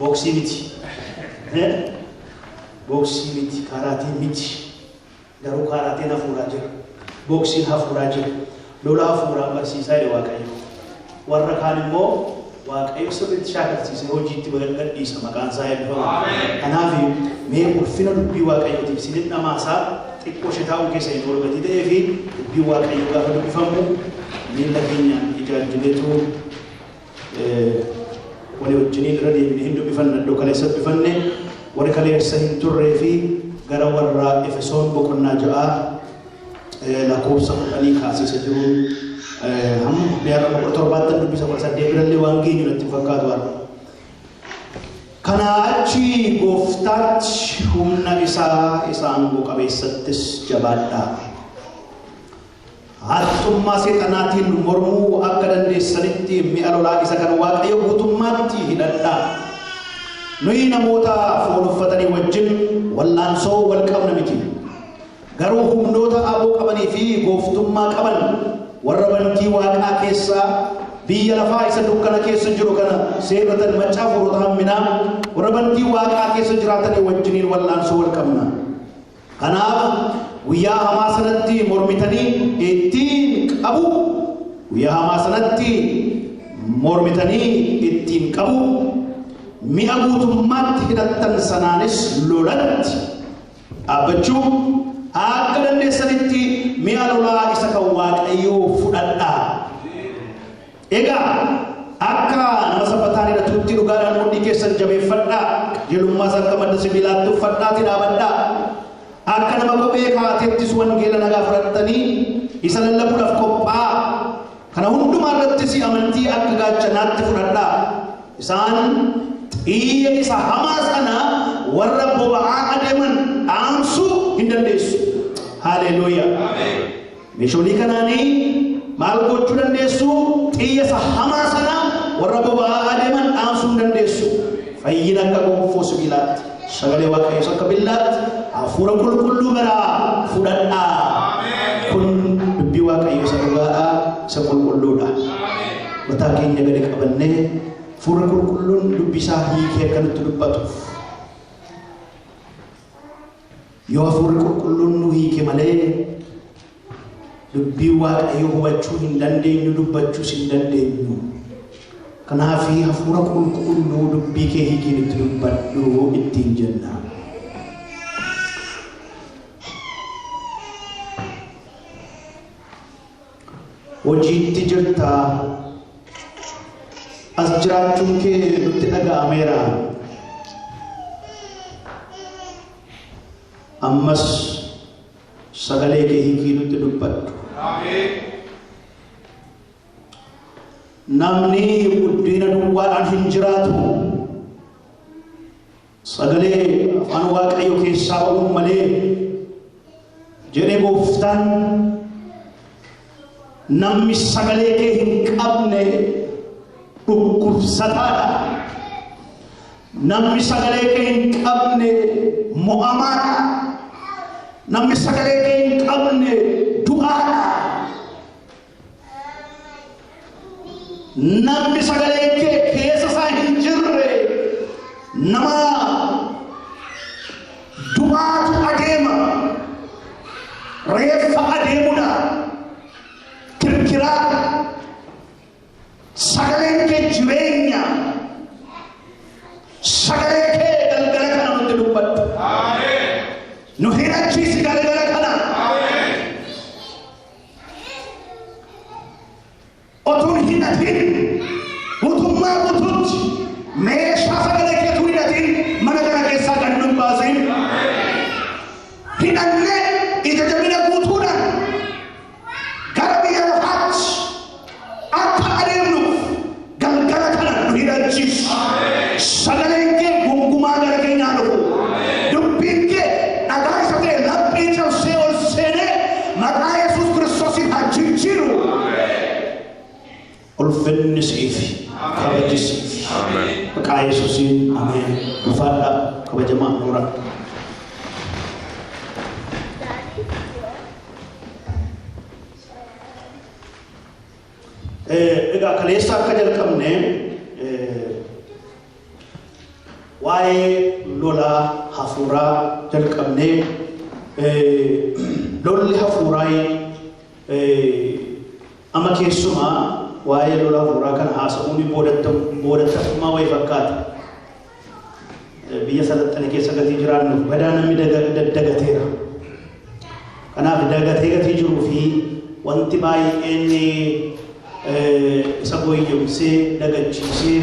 Booksii miti. Booksii miti, kaaraatiin miti. Garuu kaaraatiin hafuuraa jira. Booksiin hafuuraa jira. Lola hafuuraan barsiisaa jedhe Waaqayyo. Warra kaan immoo Waaqayyo sirriitti shaakalsiisee hojiitti gadhiisa, maqaan isaa eebbifamu. Kanaaf mee ulfina dubbii Waaqayyootiif sinin dhamaasaa xiqqoo ishee taa'uun keessa hin oolu gatii ta'ee fi dubbii Waaqayyoo gaafa dubbifamu miilla keenyaan ijaajjileetu walii wajjiniin irra deebinee hin dubbifanna. Iddoo kaleessa dubbifanne warri kaleessa hin turree fi gara warra Efesoon boqonnaa 6 lakkoofsa 10 kaasee jiruun hamma mi'a 17 dubbisa 18 birallee waan geenyu natti fakkaatu har'a. Kanaa achi gooftaatti humna isaa isa aangoo qabeessattis jabaadhaa. Haxxummaa seexanaatiin mormuu akka dandeessanitti mi'a lolaa isa kan Waaqayyo guutummaatti hidhadhaa. Nuyi namoota foon uffatanii wajjin wallaansoo wal qabna miti. Garuu humnoota aboo qabanii fi gooftummaa qaban warra bantii waaqaa keessaa biyya lafaa isa dukkana keessa jiru kana seerratan maccaa hafuurota hamminaa warra bantii waaqaa keessa jiraatanii wajjiniin wallaansoo wal qabna. Kanaaf guyyaa hamaa sanatti mormitanii ittiin qabu. Guyyaa hamaa sanatti mormitanii ittiin qabu. Mi'a guutummaatti hidhattan sanaanis lolatti dhaabbachuu akka dandeessanitti mi'a lolaa isa kan Waaqayyoo fudhadhaa. Egaa akka nama sabbataan hidhatuutti dhugaadhaan mudhii keessan jabeeffadhaa. Qajeelummaas akka madda sibiilaatti uffadhaatii dhaabadhaa. Akka nama kophee kaa'ateettis wangeela nagaa fudhattanii isa lallabuudhaaf qophaa'aa. Kana hundumaa irrattis amantii akka gaachanaatti fudhadhaa. Isaan xiyya isa hamaa sana warra boba'aa adeeman dhaamsuu hin dandeessu. Haleluuyaa. Meeshaalee kanaanii maal gochuu dandeessu? Xiyya isa hamaa sana warra boba'aa adeeman dhaamsuu hin dandeessu. Fayyina akka gonfoo sibiilaatti, sagalee Waaqayyoos akka billaatti, hafuura qulqulluu biraa fudhadhaa. Kun dubbii Waaqayyoo isa dhugaadhaa, isa qulqulluudha. Mataa keenya gadi qabannee hafuurri qulqulluun dubbii isaa hiikee akka nutti dubbatuuf. Yoo hafuurri qulqulluun nu hiike malee dubbii Waaqayyoo hubachuu hin dandeenyu, dubbachuus hin dandeenyu. Kanaaf hafuura qulqulluu dubbii kee hiikii nutti dubbadhu ittiin jenna. Hojiitti jirta. As jiraachuun kee nutti dhaga'ameera. Ammas sagalee kee hiikii nutti dubbadhu. Namni buddeena duwwaadhaan hin jiraatu. Sagalee afaan Waaqayyo keessaa ba'uun malee jedhe gooftaan. Namni sagalee kee hin qabne dhukkubsataadha. Namni sagalee kee hin qabne mo'amaadha. Namni sagalee kee hin qabne du'aadha. Namni sagalee kee keessa isaa hin jirre nama du'aatu adeema. Reeffa adeemudha. Kirkiraa. Sagaleen kee jireenya. Sagalee kee galgala kana nutti dubbadhu. Nu hidhachiisi galgala kana. Otuun hidhatin guutummaa guutuutti meeshaa sagalee keetuu hidhatin mana kana keessaa gad nu baasin. Hidhannee ija jabina guutuudhaan gara biyya lafaatti akka adeemnuuf galgala kana nu hidhachiisi. Sagaleen kee gonkumaa gara keenyaa dhufu. Dubbiin kee dhagaa isa ta'e laphee cabsee ol seenee maqaa Yesuus Kiristoosiin haa jijjiiru. Ulfinni siif, kabaji siif. Maqaa Yesuusiin ameen. Ulfaadhaa kabajamaa nuura. Egaa kaleessa akka jalqabne Waa'ee lola hafuuraa jalqabnee, lolli hafuuraa amma keessumaa waa'ee lola hafuuraa kana haasa'uun boodattamummaa wayii fakkaata. Biyya salaxxane keessa gatii jiraannuuf badaa namni daddagateera. Kanaaf dagatee gatii jiruu fi wanti baay'een isa goyyomsee dagachiisee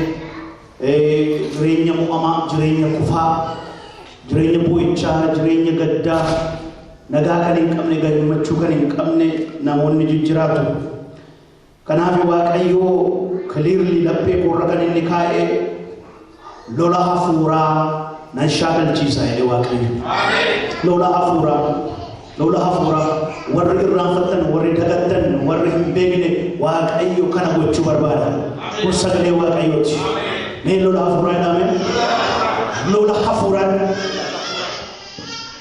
jireenya mo'amaa, jireenya kufaa, jireenya boo'ichaa, jireenya gaddaa, nagaa kan hin qabne, gammachuu kan hin qabne namoonni jijjiraatu. Kanaaf Waaqayyoo clearly laphee koorra kan inni kaa'ee lola hafuuraa nan shaakalchiisa jedhe Waaqayyo. Lola hafuuraa, lola hafuuraa warri irraanfattan, warri dagattan, warri hin beekne Waaqayyo kana gochuu barbaada. Kun sagalee Waaqayyooti. Mee lola hafuuraa jedhame? Lola hafuuraa.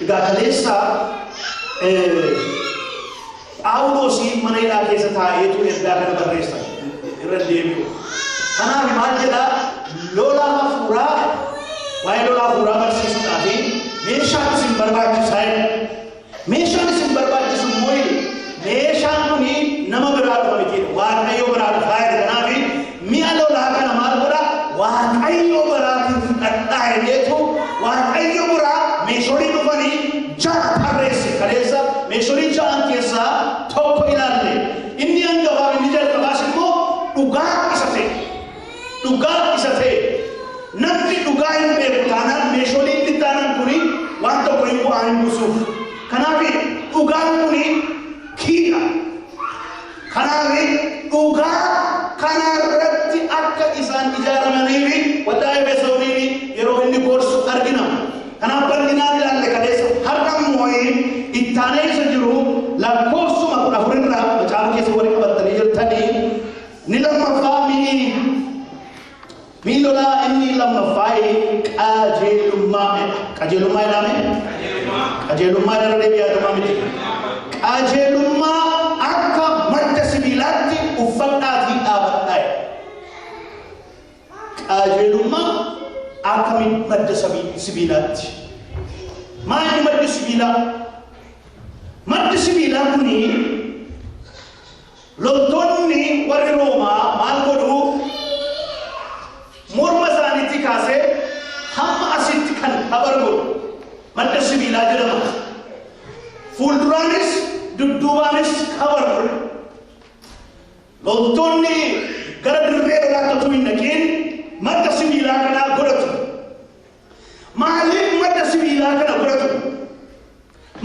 Egaa kaleessa Phaawulos mana hidhaa keessa taa'eetu ergaa kana barreessa. Irra deebi'u. Kanaaf maal jedhaa? Lola hafuuraa, waa'ee lola hafuuraa barsiisuudhaaf meeshaan isin barbaachisaa jedha. Meeshaan isin barbaachisu immoo meeshaan kuni nama biraa dhufa miti. Waaqayyo biraa dhufaa jedha. Kanaaf mi'a lolaa kana maal godha? Waaqayyo biraatiin fudhadhaa jedheetu Waaqayyo biraa meeshaalee dhufanii ja'a tarreesse. Kaleessa meeshaalee ja'an keessaa tokko ilaalle. Inni hangafaa, inni jalqabaas immoo dhugaa isa ta'e. Dhugaa isa ta'e. Namni dhugaa hin beeku taanaan meeshaalee inni taanaan kuni waan tokko hin bu'aa hin buusuuf. Kanaaf dhugaan kuni kiidha. Kanaaf dhugaa kanarratti akka isaan ijaaramaniif waldaa Efesooniin yeroo inni gorsu argina. Kanaaf bal'inaan ilaalle kaleessa. Har'a immoo ittaanee isa jiru lakkoofsuma 14 irraa macaafa keessa warri qabatanii jirtanii ni lammaffaa mi'i lolaa inni lammaffaa qajeelummaa. Qajeelummaa jedhame? Qajeelummaa irra deebi'aatumaa miti. Qajeelummaa akka madda sibiilaatti uffadhaatii dhaabadhaa. Qajeelummaa akka madda sibiilaatti. Maali maddi sibiilaa? Maddi sibiilaa kuni loltoonni warri Roomaa maal godhu? Morma isaaniitti kaasee hamma asitti kan cover godhu madda sibiilaa jedhama. Fuulduraanis dudduubaanis cover godhu. Loltoonni gara dirree lolaatti utuu hin dhaqiin madda sibiilaa kanaa godhatu. Maaliif madda sibiilaa kana godhatu?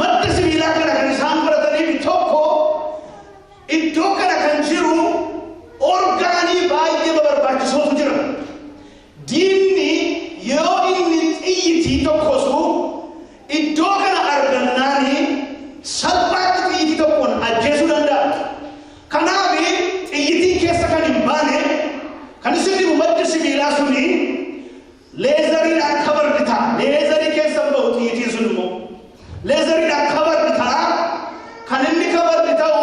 Madda sibiilaa kana kan isaan godhataniif tokko iddoo kana kan jiru orgaanii baay'ee barbaachisootu jira. Diinni yoo inni xiyyitii tokkosu iddoo kana argannaani salphaatti xiyyitii tokkoon ajjeesuu danda'a. Kanaaf xiyyitiin keessa kan hin baane kan isin dhibu maddi sibiilaa suni leatheriidhaan covered ta'a. Leatherii keessa hin bahu xiyyitiin sun immoo. Leatheriidhaan covered ta'a. Kan inni covered ta'u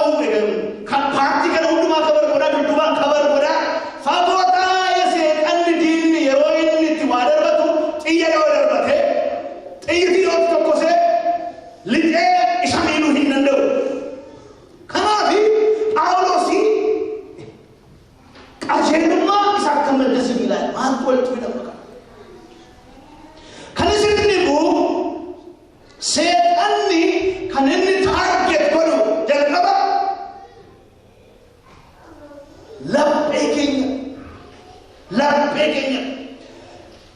kan partii kana hundumaa cover godhaa, dudduubaan cover godhaa. Fagoo taa'ee seexanni diinni yeroo inni itti waa darbatu xiyya yoo darbate xiyyitii yoo tokkosee lixee isa miidhuu hin danda'u. Kanaaf Phaawulos qajeelummaa isa akka madda sibiilaa maaltu walitti hidhama qaba? Kan isin dhibu seexanni kan inni target godhu jalqaba laphee keenya, laphee keenya.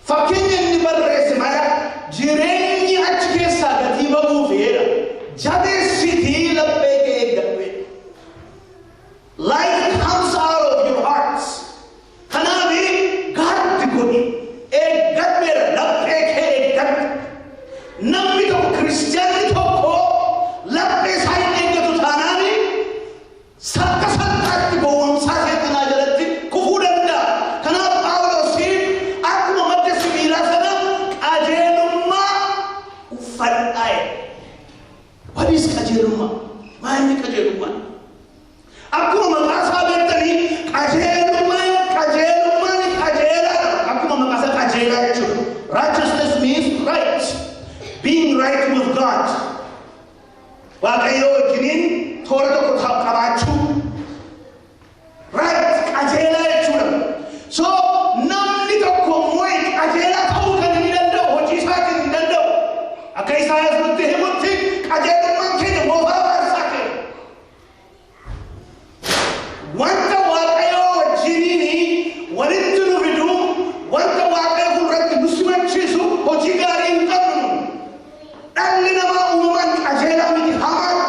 Fakkeenya inni barreesse mala jireenyi achi keessaa gatii ba'uuf jedha. Jabeessitii laphee kee eeggadhu. Life comes out of your hearts. Kanaaf guard godhi. Eeggadhu, laphee kee eeggadhu. Namni tokko, kiristiyaanni tokko laphee isaa hin eeggatu taanaan sakka salphaatti gowwomsaa seexanaa jalatti kufuu danda'a. Kanaaf Phaawulos akkuma madda sibiilaa sana qajeelummaa uffadhaa. What is qajeelummaa? Maal inni qajeelummaa? Akkuma maqaa isaa beektanii qajeelummaan qajeelummaan qajeelaa akkuma maqaa isaa qajeelaa jechuudha. Righteousness. right with God. Waaqayyo wajjiniin toora tokko qabaachuu. Right, qajeelaa jechuudha. So namni tokko immoo qajeelaa ta'uu kan inni danda'u hojii isaatiin hin danda'u. Akka Isaayyaas nutti himutti qajeelummaan keenya moofaa baarsaa keenya. Wanta Waaqayyo wajjiniin walitti nu fidu, wanta Waaqayyo fuulduratti nu simachiisu hojii gaarii hin qabnu. Dhalli namaa uumamaan qajeelaa miti, hamaadha.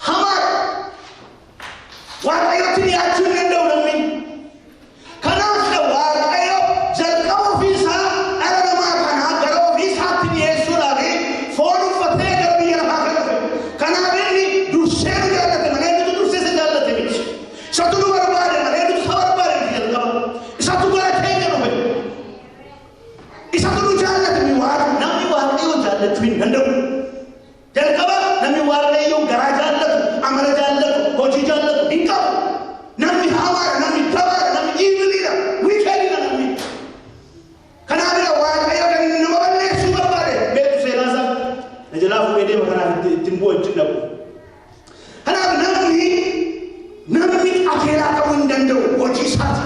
Hamaadha. Waaqayyotti dhiyaachuu hin danda'u namni. Kanaaf Waaqayyo jalqaba ofiisaa dhala namaa kanaa gara ofiisaatti dhiyeessuudhaaf foon uffatee gara biyya lafaa kan dhufe. Kanaaf inni dursee nu jaallate malee nuti dursee isa jaallate miti. Isatu nu barbaade malee nuti isa barbaade miti jalqaba. Isatu gara keenya dhufe. Isatu nu jaallate mi Waaqa. Namni Waaqayyoon jaallachuu hin danda'u. Jalqaba namni Waaqayyoon garaa jaallatu, amala jaallatu, hojii jaallatu hin qabu. Namni hamaadha, namni dabaadha, namni eviliidha, wickedidha namni. Kanaafidha Waaqayyo kan inni nama balleessuu barbaade beektu seenaa isaa. Na jalaa fuudhee deema, kanaaf ittiin bu'u wajjin dhaqu. Kanaaf namni qajeelaa ta'uu hin danda'u hojii isaati.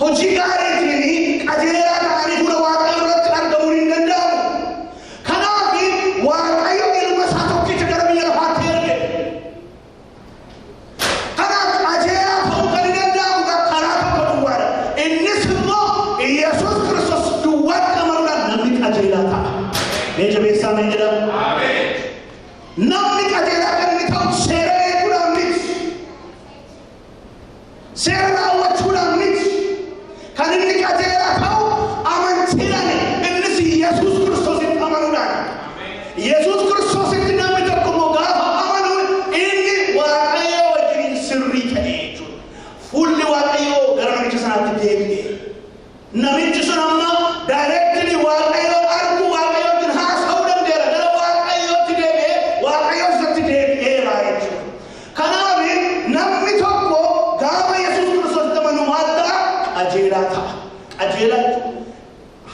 Hojii gaariitiin qajeelaa ta'anii fuula Waaqayyoo irratti argamuun hin danda'amu. Kanaaf Waaqayyo ilma isaa tokkicha gara biyya lafaatti erge. Kanaaf qajeelaa ta'uu kan hin danda'amu karaa tokko duwwaadha. Innis immoo Yesuus Kiristoos duwwaatti amanuudhaan namni qajeelaa ta'a. Mee jabeessaa mee jedhama. Namni qajeelaa kan inni ta'u seera eeguudhaan miti. Seera raawwachuudhaan miti. Kan inni qajeelaa ta'u amantiidhaan, innis Yesuus Kiristoositti amanuudhaan. Yesuus Kiristoositti namni tokko immoo gaafa amanu inni Waaqayyo wajjin sirrii ta'e jechuudha. Fuulli Waaqayyoo gara namicha sanaatti deebi'e. Namichi sun amma directly Waaqayyoo argu, Waaqayyo wajjin haasa'uu danda'eera. Gara Waaqayyootti deebi'ee Waaqayyo isatti deebi'eera jechuudha. Kanaaf namni tokko gaafa Yesuus Kiristoositti amanu maal ta'a? Qajeelaa ta'a. Qajeelaa jechuudha.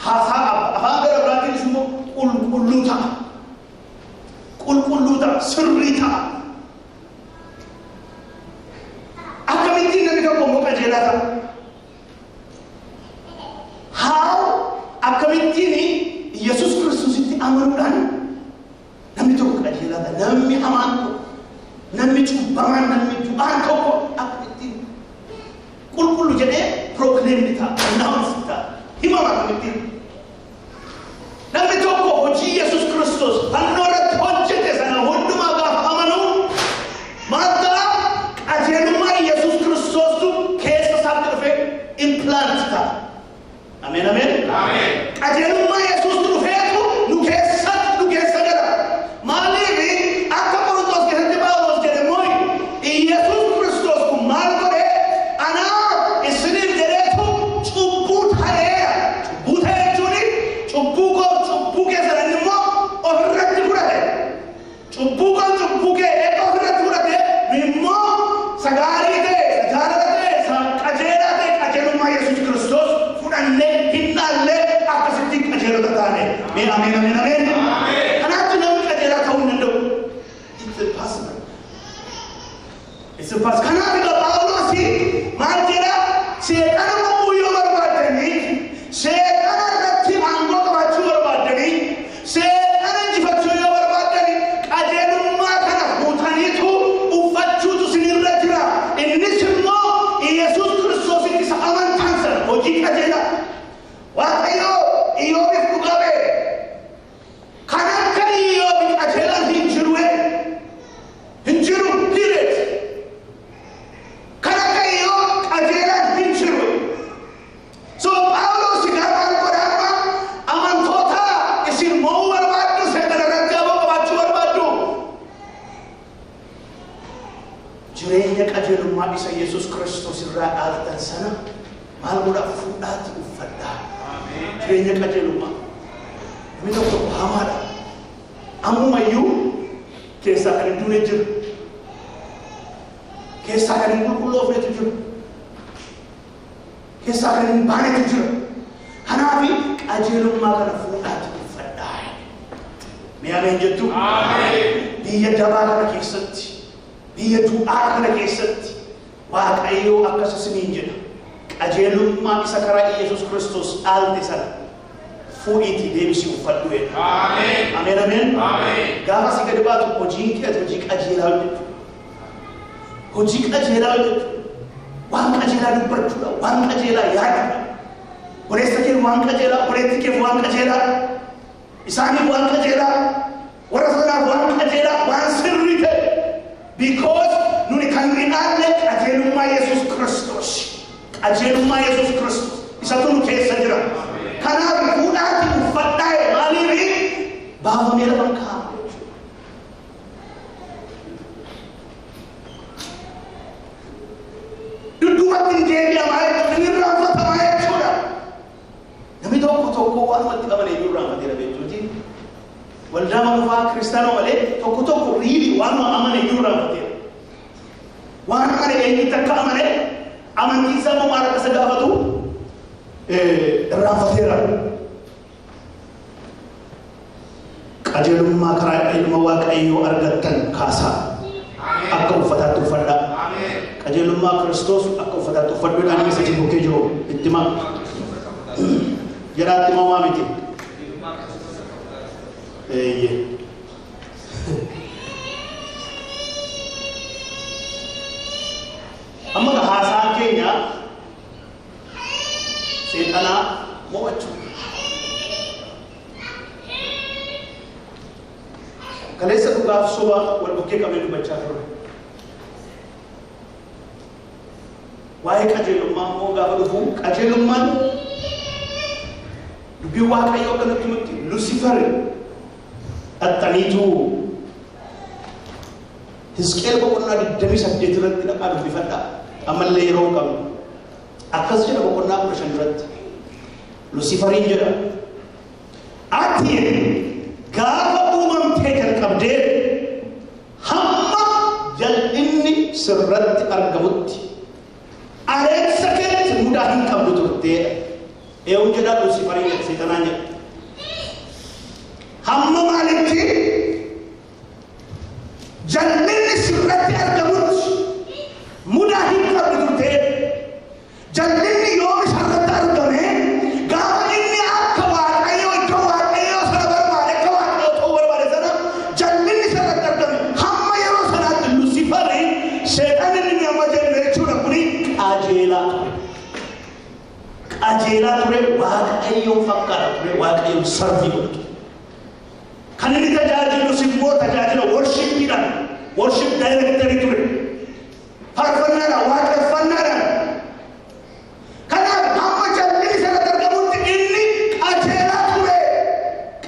Haasaa afaan gara biraatiinis immoo qulqulluu ta'a. Qulqulluu ta'a, sirrii ta'a. Akkamittiin namni tokko immoo qajeelaa ta'a? How, akkamittiin Yesuus Kiristoositti amanuudhaan namni tokko qajeelaa ta'a? Namni hamaan tokko, namni cubbamaan, namni du'aan tokko akkamittiin qulqullu jedhee proclaim ta'a, announce ta'a, himama akkamittiin? Namni tokko hojii Yesuus Kiristoos fannoo irratti hojjete sana hundumaa gaafa amanu maal ta'a? Qajeelummaa Yesuus Kiristoostu keessa isaatti dhufee implant ta'a. Ameen, ameen. Qajeelummaa Yesuustu dhufeetu nu keessatti nu keessa gala. Maaliif? Akka Qorontos keessatti Phaawulos jedhe immoo Yesuus Kiristoos kun maal godhe? Anaaf isiniif jedheetu cubbuu ta'eera. Cubbuu ta'e jechuun cubbuu koo, cubbuu keessan inni immoo ofirratti fudhate. Cubbuu koo, cubbuu kee eega ofirratti fudhate, nu immoo isa gaarii ta'e, isa jaalala ta'e, isa qajeelaa ta'e, qajeelummaa Yesuus Kiristoos fudhannee hin dhaallee akkasitti qajeelota taane. Mee ameen, ameen, ameen. Kanaatti namni qajeelaa ta'uu hin danda'u. It's impossible. It's impossible. Kanaaf egaa Phaawulos maal jedha? Seexana mo'uu yoo barbaaddanii, seexana irratti aangoo qabaachuu barbaaddanii, seexana injifachuu yoo barbaaddanii, qajeelummaa kana guutaniitu uffachuutu isinirra jira. Innis immoo Yesuus Kiristoositti isa amantaan sana hojii qajeelaa. Waaqayyo Iyyoobiif dhugaa ba'e. Kan akka Iyyoobi qajeelaan hin jiru. Hin jiru, period. Kan akka Iyyoob qajeelaan hin jiru. So Phaawulos egaa maal godha amma? Amantoota, isin mo'uu barbaaddu, seexana irratti aboo qabaachuu barbaaddu. Jireenya qajeelummaa isa Yesuus Kiristoos irraa dhaaltan sana maal godhaa? Fuudhaati uffadhaa. Jireenya qajeelummaa. Namni tokko tokko hamaadha. Ammumayyuu keessaa kan hin duune jira. Keessaa kan hin qulqulloofnetu jira. Keessaa kan hin baanetu jira. Kanaaf qajeelummaa kana fuudhaati uffadhaa. Mee ameen jettu? Biyya dabaa kana keessatti, biyya du'aa kana keessatti Waaqayyoo akkas isiniin jedha. Qajeelummaa isa karaa Iyyasuus Kiristoos dhaalte sana fuudhiitii deebisii uffadhu jedha. Ameen ameen. Gaafa si gadi baatu hojiin kee hojii qajeelaa hojjechu. Hojii qajeelaa hojjechu. Waan qajeelaa dubbachuudha. Waan qajeelaa yaaduudha. Obboleessa kee waan qajeelaa, obboleettii kee waan qajeelaa, isaaniif waan qajeelaa, warra sanaaf waan qajeelaa, waan sirrii ta'e. Because nuni kan nuyi dhaalle qajeelummaa Yesuus Kiristoos. Qajeelummaa Yesuus Kiristoos. Isatu nu keessa jira. Kanaaf fuudhaati uffadhaa maaliif baafamee lafa kaa'ama jechuudha. Dudduubatti hin deebi'amaa jechuudha. Hin irraanfatamaa jechuudha. Namni tokko tokko waanumatti qaban iyyuu irraanfateera jechuuti. Waldaa manufaa kiristaanoo malee tokko tokko riili waanuma amane iyyuu irraanfateera. Waan amane eenyutti akka amane amantiin isaa immoo maal akka isa gaafatu irraanfateera. Qajeelummaa karaa ilma Waaqayyoo argattan kaasaa. Akka uffataatti uffadhaa. Qajeelummaa Kiristoos akka uffataatti uffadhuudhaan inni isa bukkee jiru itti himaa. Jedhaatti himaa miti. Eeyyee. Amma haasaan keenya seexanaa mo'achuu. Kaleessa dhugaaf soba wal bukkee qabnee dubbachaa turre. Waa'ee qajeelummaa immoo gaafa dhufu qajeelummaan dubbiin Waaqayyoo akka nutti himutti Lusifer dhaxxaniitu Hisqeel boqonnaa 28 irratti dhaqaa dubbifadhaa. Ammallee yeroo hin qabnu. Akkas jedha boqonnaa 15 irratti. Lusiferiin jedha. Ati gaafa uumamtee jalqabdee hamma jal'inni sirratti argamutti adeemsa keetti mudaa hin qabdu turteedha. Eewun jedha Lusiferiin jedha seexanaan jedha. Hamma maalitti jal'inni sirratti argamutti mudaa hin qabdu turteedha. Jal'inni yoo isarratti argame gaafa inni akka Waaqayyoo iddoo Waaqayyoo sana barbaade akka Waaqayyoo ta'uu barbaade sana jal'inni isarratti argame hamma yeroo sanaatti Lusiferi seexanni inni amma jennu jechuudha kuni qajeelaa ture. Qajeelaa ture Waaqayyoon fakkaata ture Waaqayyoon sarfii godha ture. Kan inni tajaajilus immoo tajaajila worshipiidhaan worship directorii ture. Faarfannaadhaan waaqeffannaadhaan. Kanaaf hamma jal'inni isarratti argamutti inni qajeelaa ture.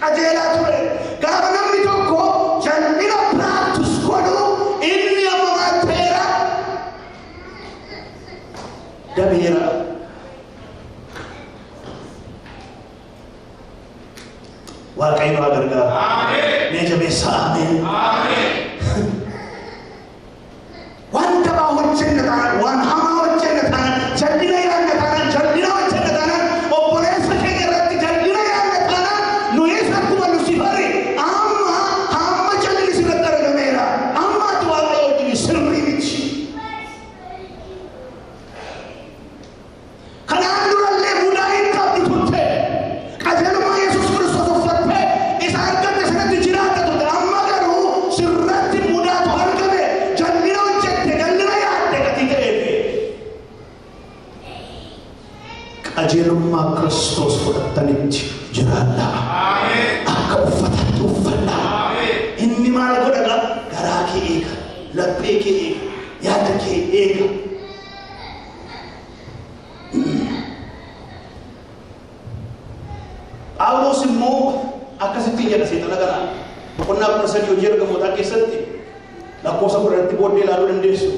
Qajeelaa ture. Gaafa namni tokko jal'ina practice godhu inni amma maal ta'eera? Dabeera. Waaqayyo haa gargaaru. Mee jabeessaa ameen. Waan dabaa hojjenna taanaan, waan hamaa hojjenna taanaan, jal'ina yaadna taanaan, jal'ina hojjenna taanaan, obboleessa keenya irratti jal'ina yaadna taanaan, nuyis akkuma Lusiferi amma hamma jal'inni sirratti argameera. Amma ati Waaqayyo wajjin sirrii miti. Kanaan durallee mudaa hin qabdu turte. Qajeelummaa Yesuus Kiristoos uffattee isa argatte sanatti jiraatta turte. Amma garuu sirratti mudaatu argame. Jal'ina hojjette, jal'ina yaadde gatii ta'eef. Qajeelummaa Kiristoos fudhattanitti jiraadhaa. Akka uffataatti uffadhaa. Inni maal godha? Garaa kee eega, laphee kee eega, yaada kee eega. Phaawulos immoo akkasittiin jedha seexana kana boqonnaa 13 hojii ergamootaa keessatti lakkoofsa 10tti booddee ilaaluu dandeessu.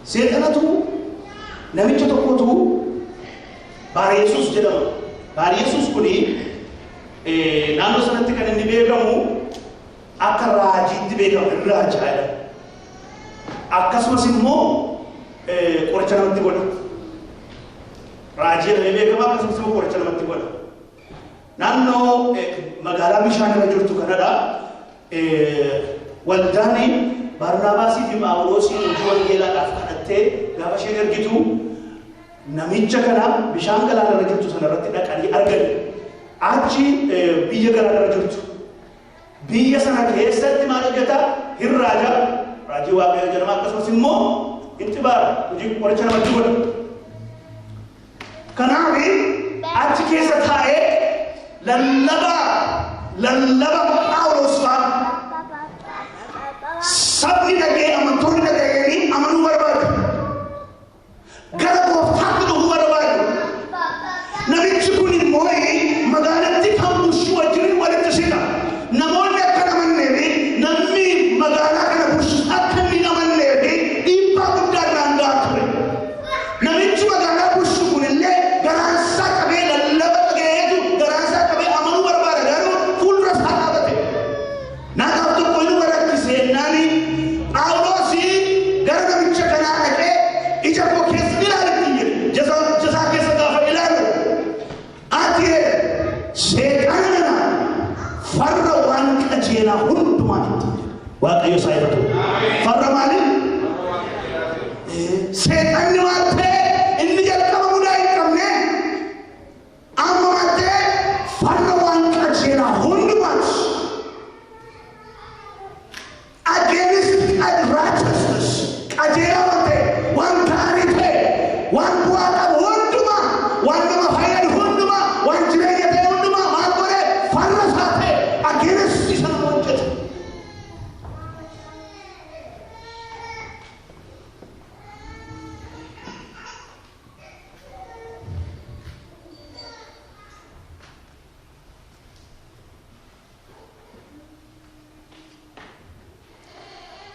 Seexanatu namicha tokkotu Baar Yesuus jedhama. Baar Yesuus kuni naannoo sanatti kan inni beekamu akka raajiitti beekama, inni raajaa jedhama. Akkasumas immoo qoricha namatti godha. Raajii jedhamee beekama, akkasumas immoo qoricha namatti godha. Naannoo Magaalaa bishaan irra jirtu kanadha. Waldaan Barnaabaasii fi Phaawulosiin hojii wangeelaadhaaf kadhattee gaafa isheen ergitu namicha kana bishaan galaana irra jirtu sana irratti dhaqanii argan. Achi biyya galaana irra jirtu. Biyya sana keessatti maal hojjeta? Hin raaja. Raajii Waaqayyoo jedhama, akkasumas immoo hin xibaara. Hojii qoricha namatti godha. Kanaaf achi keessa taa'ee lallaba Phaawulos fa'a sabni dhaga'ee, amantoonni dhaga'anii amanuu barbaadu. Gara gooftaatti dhufuu barbaadu. Namichi kun immoo magaalatti kan bulchu wajjin walitti siqa. Namoonni akka hin amanneef, namni magaalaa kana bulchu akka inni hin amanneef dhiibbaa guddaa irraan gahaa ture. Namichi magaalaa bulchu kun illee garaansaa qabee lallaba dhaga'eetu garaansaa qabee amanuu barbaada, garuu fuuldura isaa dhaabate. Naagaaf tokko inni barakkisee naani Phaawulos gara namicha kanaa dhaqee ija koo keessa ilaali jedhe. Jasaa keessa gaafa ilaalu, ati seexana nana, farra waan qajeelaa hundumaa itti jedhe. Waaqayyo isaa ifatu. Farra maali? Seexanni maal ta'e? Inni jalqaba mudaa hin qabne amma maal ta'e? Farra waan qajeelaa hundumaati. Against righteousness. Qajeelaa waan ta'e, waan gaarii ta'e, waan bu'aa qabu hundumaa, waan nama fayyadu hundumaa, waan jireenya ta'e hundumaa maal godhe? Farra isaa ta'e, against isa nama hojjeta.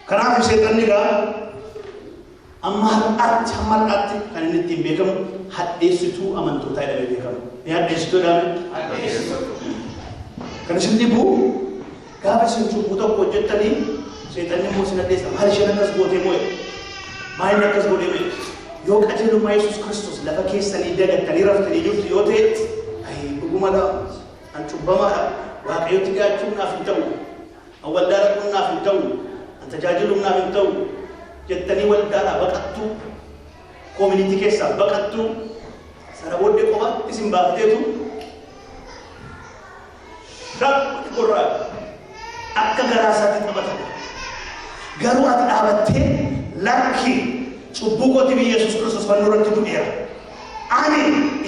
Kanaaf seexanni egaa amma har'aatti kan inni ittiin beekamu hadheessituu amantootaa jedhamee beekama. Ni hadheessituu jedhame? Kan isin dhibu, gaafa isin cubbuu tokko hojjettanii seexanni immoo isin hadheessa. Maal isheen akkas gootee moo'e? Maal inni akkas godhee moo'e? Yoo qajeelummaa Yesuus Kiristoos lafa keessanii dagattanii raftanii jirtu yoo ta'e, ayi dhugumadha, an cubbamaadha, Waaqayyotti dhiyaachuun naaf hin ta'u, an waldaa dhaquun naaf hin ta'u, an tajaajiluun naaf hin ta'u jettanii waldaadhaa baqattuu, community keessaa baqattuu, sana booddee qofaatti isin baafteetu shaqqi gorraa akka garaa isaatti taphata. Garuu ati dhaabattee, lakki, cubbuu kootiif Yesuus Kiristoos fannoo irratti du'eera. Ani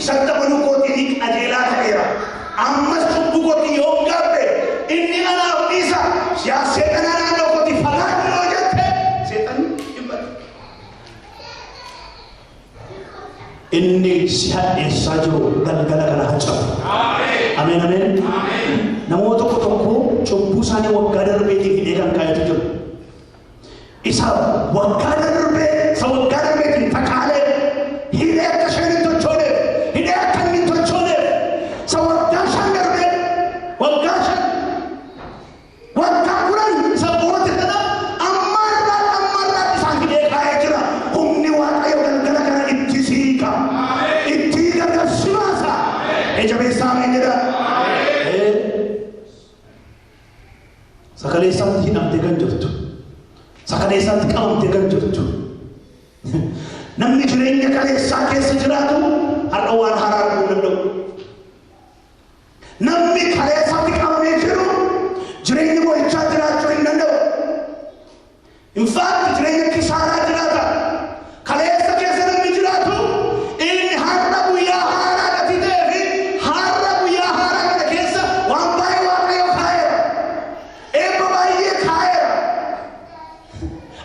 isatti amanuu kootiin qajeelaa ta'eera. Ammas cubbuu kootiin yoon gaabbe inni anaaf dhiisa. Yaa seexanaa, naannoo kootii fagaadhu yoo jette, seexanni dhibbata. Inni si hadheessaa jiru galgala kana hacabu. Ameen, ameen. Namoota tokko tokko cubbuu isaanii waggaa darbeetiif hidhee kan kaa'etu jiru. Isa waggaa darbee, isa waggaa darbeetiin takaalee hidhee akka isheen hin tochooneef, hidhee akka inni hin tochooneef, isa waggaa 5 darbee, waggaa 5, waggaa 10 isa boote sana ammarraa isaan hidhee kaa'ee jira. Humni Waaqayyo galgala kana itti siiqa. Itti gargar si baasa. Ija beessaa ameen jedha. Sagalee isaatti hidhamtee kan jirtu. Sagalee isaatti qabamtee kan jirtu. Namni jireenya kaleessaa keessa jiraatu har'a waan haaraa arguu hin danda'u. Namni kaleessatti qabamee jiru jireenya mo'ichaa jiraachuu hin danda'u. In fact, jireenya kisaaraa jiraata. Kaleessa keessa namni jiraatu inni har'a guyyaa haaraa gatii ta'ee fi har'a guyyaa haaraa kana keessa waan baay'ee Waaqayyo kaa'eera. Eebba baay'ee kaa'eera.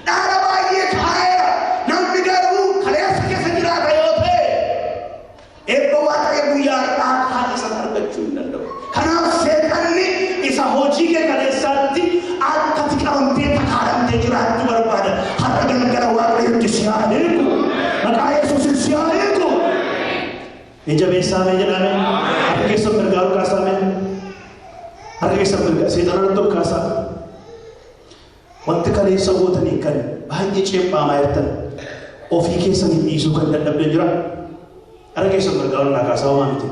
Dhaala baay'ee kaa'eera. Namni garuu kaleessa keessa jiraata yoo ta'e, eebba Waaqayyo guyyaa har'aa kaa'e sana argachuu hin danda'u. Kanaaf seexanni isa hojii kee kaleessaatti akka ati qabamtee takaalamtee jiraachuu barbaada. Har'a galgala Waaqayyotti si haa eegu. Maqaa Yesuusin si haa eegu. Ija beessaamee jedhame. Harka keessan mirgaa ol kaasaame. Harka keessan mirgaa seexana irratti ol kaasaa. Wanti kaleessa gootanii kan baay'ee ceephaamaa jirtan, ofii keessanii dhiisuu kan dadhabdan jira. Harka keessan mirgaa ol naa kaasaa, homaa miti.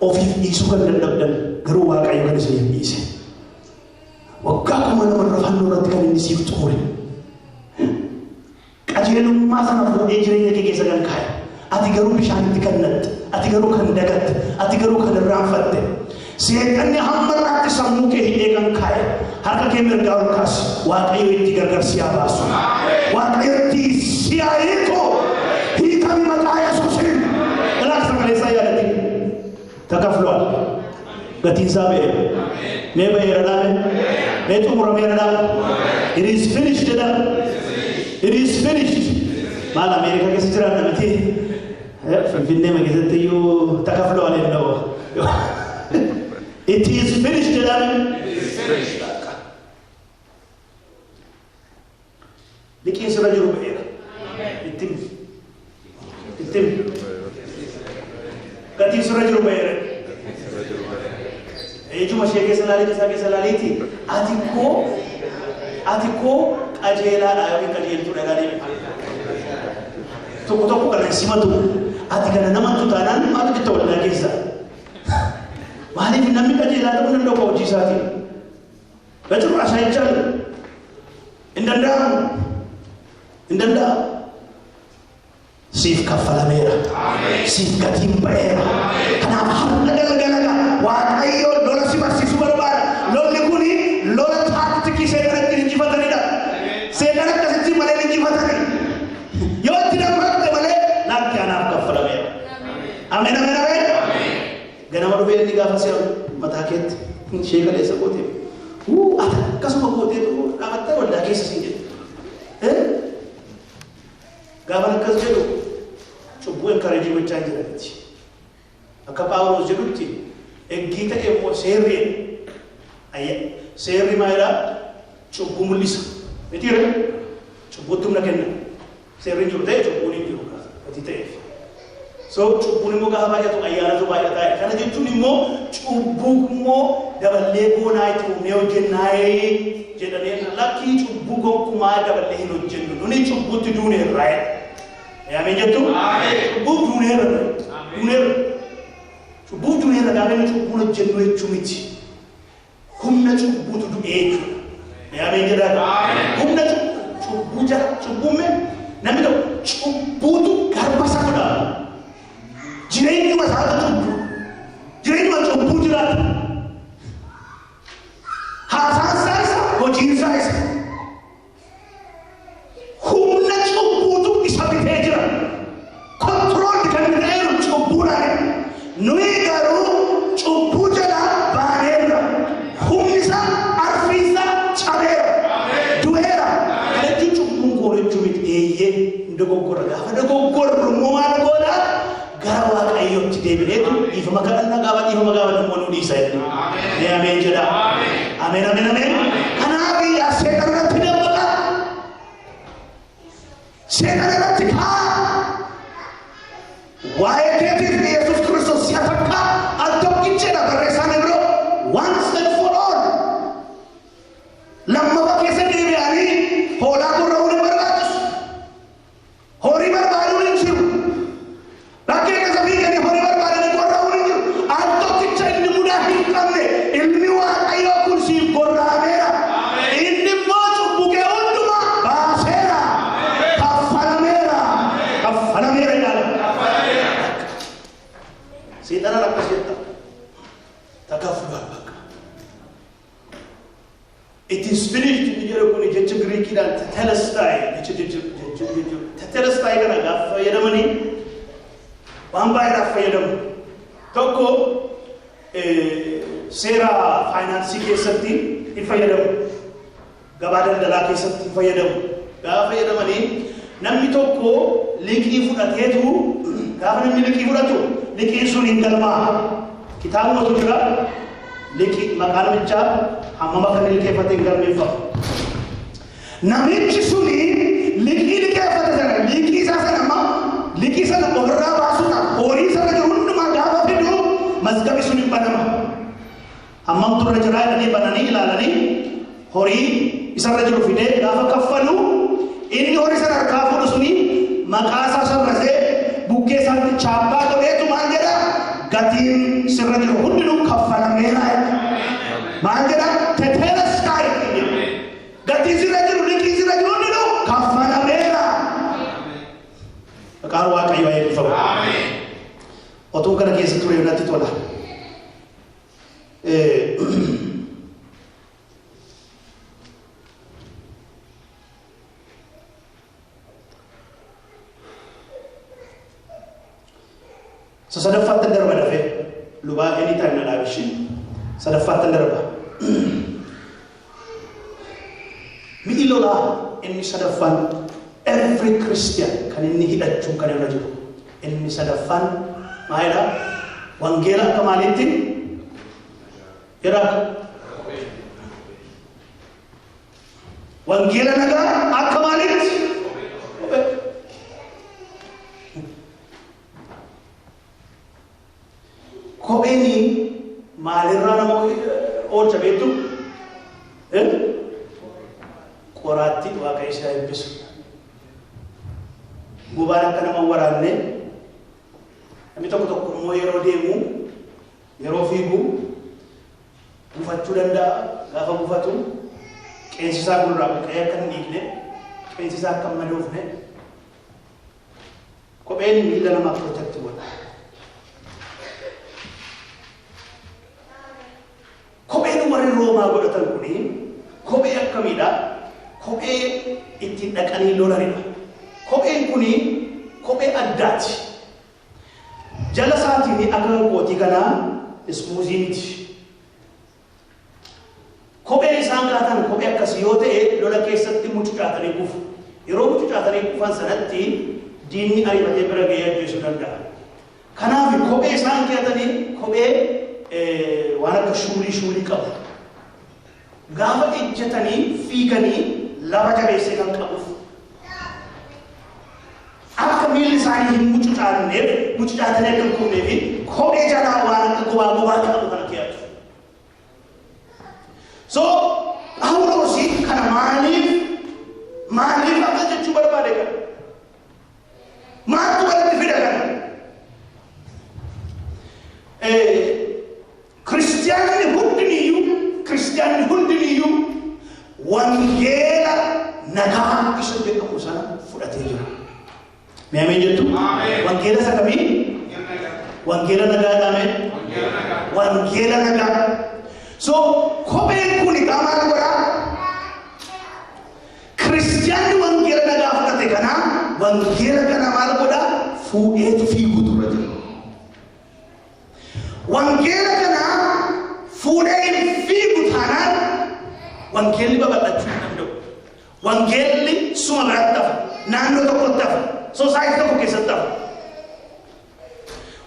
Ofiif dhiisuu kan dadhabdan garuu Waaqayyo kan isiniif dhiise. Waggaa 2000 fannoo irratti kan inni siif xumure. Qajeelummaa sana fuudhee jireenya kee keessa kan kaa'e. Ati garuu bishaanitti kan natte, ati garuu kan dagatte, ati garuu kan irraanfatte. Seexanni hamma irraatti sammuu kee hidhee kan kaa'e. Harka kee mirgaa ol kaasi. Waaqayyo itti gargar si haa baasu. Waaqayyo itti si haa hiiku. Hiikami maqaa Yesuusiin. Ilaali sagalee isaa yaadatti. ተከፍሏል። Gatiin isaa ba'eera. Mee ba'eera dhaame? Mee xumurameera dhaame? It is finished jedha. It is finished. Maal Ameerikaa keessa jiraanna miti? Finfinnee keessatti iyyuu ተከፍሏል የለው። It is finished jedhame. Liqiin sirra jiru ba'eera. Ittiin ittiin gatiin sirra jiru ba'eera. Ijuma ishee keessa ilaalii isaa keessa ilaaliiti. Ati koo qajeelaadha yookiin qajeeltuudha ilaalee. Tokko tokko kana hin simatu. Ati kana namantu taanaan maal hojjetta waldaa keessa? Maaliif namni qajeelaa ta'uu danda'u hojii isaatiin? በጭራሽ አይቻልም። Hin danda'amu. Hin danda'amu. Siif kaffalameera. Siif gatiin ba'eera. Kanaaf har'a galgala Waaqayyo lola si barsiisuu barbaada. Lolli kuni lola taaktikii seexana ittiin injifatanidha. Seexana akkasitti malee injifatani. Yoo itti dammaqxe malee lakki anaaf kaffalameera. Ameen ameen ameen. Ganama dhufee inni gaafa si'a mataa keetti ishee kaleessa gooteef. Ati akkasuma gooteetu dhaabattee waldaa keessa siin jedhu. Gaafa akkas jedhu cubbuu encourage gochaa hin jiran. Akka Phaawulos jedhutti eggii ta'e immoo seerri seerri maalidhaa cubbuu mul'isa. Mitiire cubbuutti humna kenna. Seerri hin jiru ta'e cubbuun hin jiru gatii ta'eef. So cubbuun immoo gaafa baay'atu ayyaanatu baay'ata. Kana jechuun immoo cubbuu immoo daballee goonaa itti fufnee hojjennaa jedhanii lakkii cubbuu gonkumaa daballee hin hojjennu. Nuni cubbuutti duuneerra. Ameen jettu? Cubbuu duuneerra. Duuneerra. Cubbuu duuneerra gaafa inni cubbuun hojjennu jechuu miti. Humna cubbuutu du'ee jechuudha. Ameen jedhaa. Humna cubbuu jala cubbuun namni tokko cubbuutu garba isa godha. Jireenyuma isaatu cubbuu. Jireenyuma cubbuu jiraata. Haasaan isaa isa, hojiin isaa isa. Humna cubbuutu isa bitee jira. Control kan inni ta'eeru cubbuudhaan. Nuyi garuu cubbuu jalaa baaneerra. Humni isaa, arfi isaa cabeera. Du'eera. Kana jechuun cubbuun goona jechuu miti. Eeyyee hin dogoggorra. Gaafa dogoggorru immoo maal goona? Gara Waaqayyootti deebineetu dhiifama kadhanna gaafa dhiifama gaafa immoo nu dhiisa inni. Mee ameen jedha. Ameen ameen ameen. Kanaaf yaa seexana irratti dammaqa. Seexana irratti ka'a. Waa'ee keetiif Yesuus Kiristoos si'a takka al tokkichedha barreessaan Ibroo once and for all. Lammaffaa keessa deebi'anii hoolaa gurra'uun hin barbaachisu. Horii barbaaduun hin jiru. Bakkee keessa fiiganii horii barbaadanii gorra'uun hin jiru. Al tokkicha inni mudaa hin qabne ilmi Waaqayyoo kun siif gorra'ameera. Inni immoo cubbuu kee hundumaa baaseera. Kaffalameera. Kaffalameera ilaala. Seexanaan akkas jetta. ተከፍሏል በቃ። It is finished inni jedhu kun jecha Giriikiidhaan tetelestai jecha jecha jecha jecha tetelestai kana gaafa fayyadamanii waan baay'eedhaaf fayyadamu. Tokko seera faayinaansii keessatti hin fayyadamu. Gabaa daldalaa keessatti hin fayyadamu. Gaafa fayyadamanii namni tokko liqii fudhateetu gaafa namni liqii fudhatu liqiin sun hin galmaa'a. Kitaabumatu jira. Liqii maqaa namichaa hammam akka inni liqeeffate hin galmeeffamu. Namichi suni liqii liqeeffate sana liqii isaa sana amma liqii sana ofirraa baasuudhaaf horii sana jiru hundumaa gaafa fidu mazgabi sun hin banama. Hammamtu irra jira jedhanii bananii ilaalanii horii isarra jiru fidee gaafa kaffalu inni horii sana harkaa fuudhu suni maqaa isaa sarrasee bukkee isaatti chaappaa godheetu maal jedha? Galmaa'eera. Gatiin sirra jiru hundinuu kaffalameera. Maal jedha? Tetelestai. Gatiin sirra jiru, liqiin sirra jiru hundinuu kaffalameera. Maqaan Waaqayyoo haa eebbifamu. Otuu kana keessa ture natti tola. Sadaffaatti darba dafee lubaa anytime na dhaabishi. Sadaffaatti darba. Mi'i lolaa inni sadaffaan every Christian kan inni hidhachuu kan irra jiru. Inni sadaffaan maalidha? Wangeela akka maaliitti? Jedhaa. Wangeela nagaa akka maaliitti? Kophee. Kopheen maalirraa nama oolcha beektu? Qoraatti Waaqa isaa eebbisu. Gubaan akka nama hin waraanne, namni tokko tokko immoo yeroo deemu, yeroo fiigu gufachuu danda'a. Gaafa gufatu qeensi isaa gurraa buqqa'ee akka hin dhiigne, qeensi isaa akka hin madoofne, kopheen miila namaaf protect godha. Kopheen warri Roomaa godhatan kuni kophee akkamiidha? Kophee ittiin dhaqanii lolanidha. Kopheen kuni kophee addaati. Jala isaatiin akka kootii kanaa ismuuzii miti. Kopheen isaan kaatan kophee akkasii yoo ta'e lola keessatti mucucaatanii kufu. Yeroo mucucaatanii kufan sanatti diinni ariifatee bira ga'ee ajjeesuu danda'a. Kanaaf kophee isaan kaatanii kophee waan akka shuulii shuulii qabu. Gaafa ejjetanii fiiganii lafa jabeessee kan qabuuf. Akka miilli isaanii hin mucucaanneef, mucucaatanii akka hin kufneef kophee jalaa waan akka gobaa gobaa qabu kana keeyatu. So Phaawulos kana maaliif akka jechuu barbaade kana? Maaltu walitti fida kana? Kiristiyaanni hundiniyyuu wangeela nagaa isa jedhamu sana fudhatee jira. Mee ameen jettu? Wangeela isa kamii? Wangeela nagaadha ameen? Wangeela nagaa. So kopheen kun egaa maal godhaa? Kiristiyaanni wangeela nagaa fudhate kana wangeela kana maal godhaa? Fuudheetu fiiguutu irra jira. Wangeela kana fuudhee hin fiigu taanaan wangeelli babal'achuu hin danda'u. Wangeelli suma biratti hafa. Naannoo tokkotti hafa. Soosaayitii tokko keessatti hafa.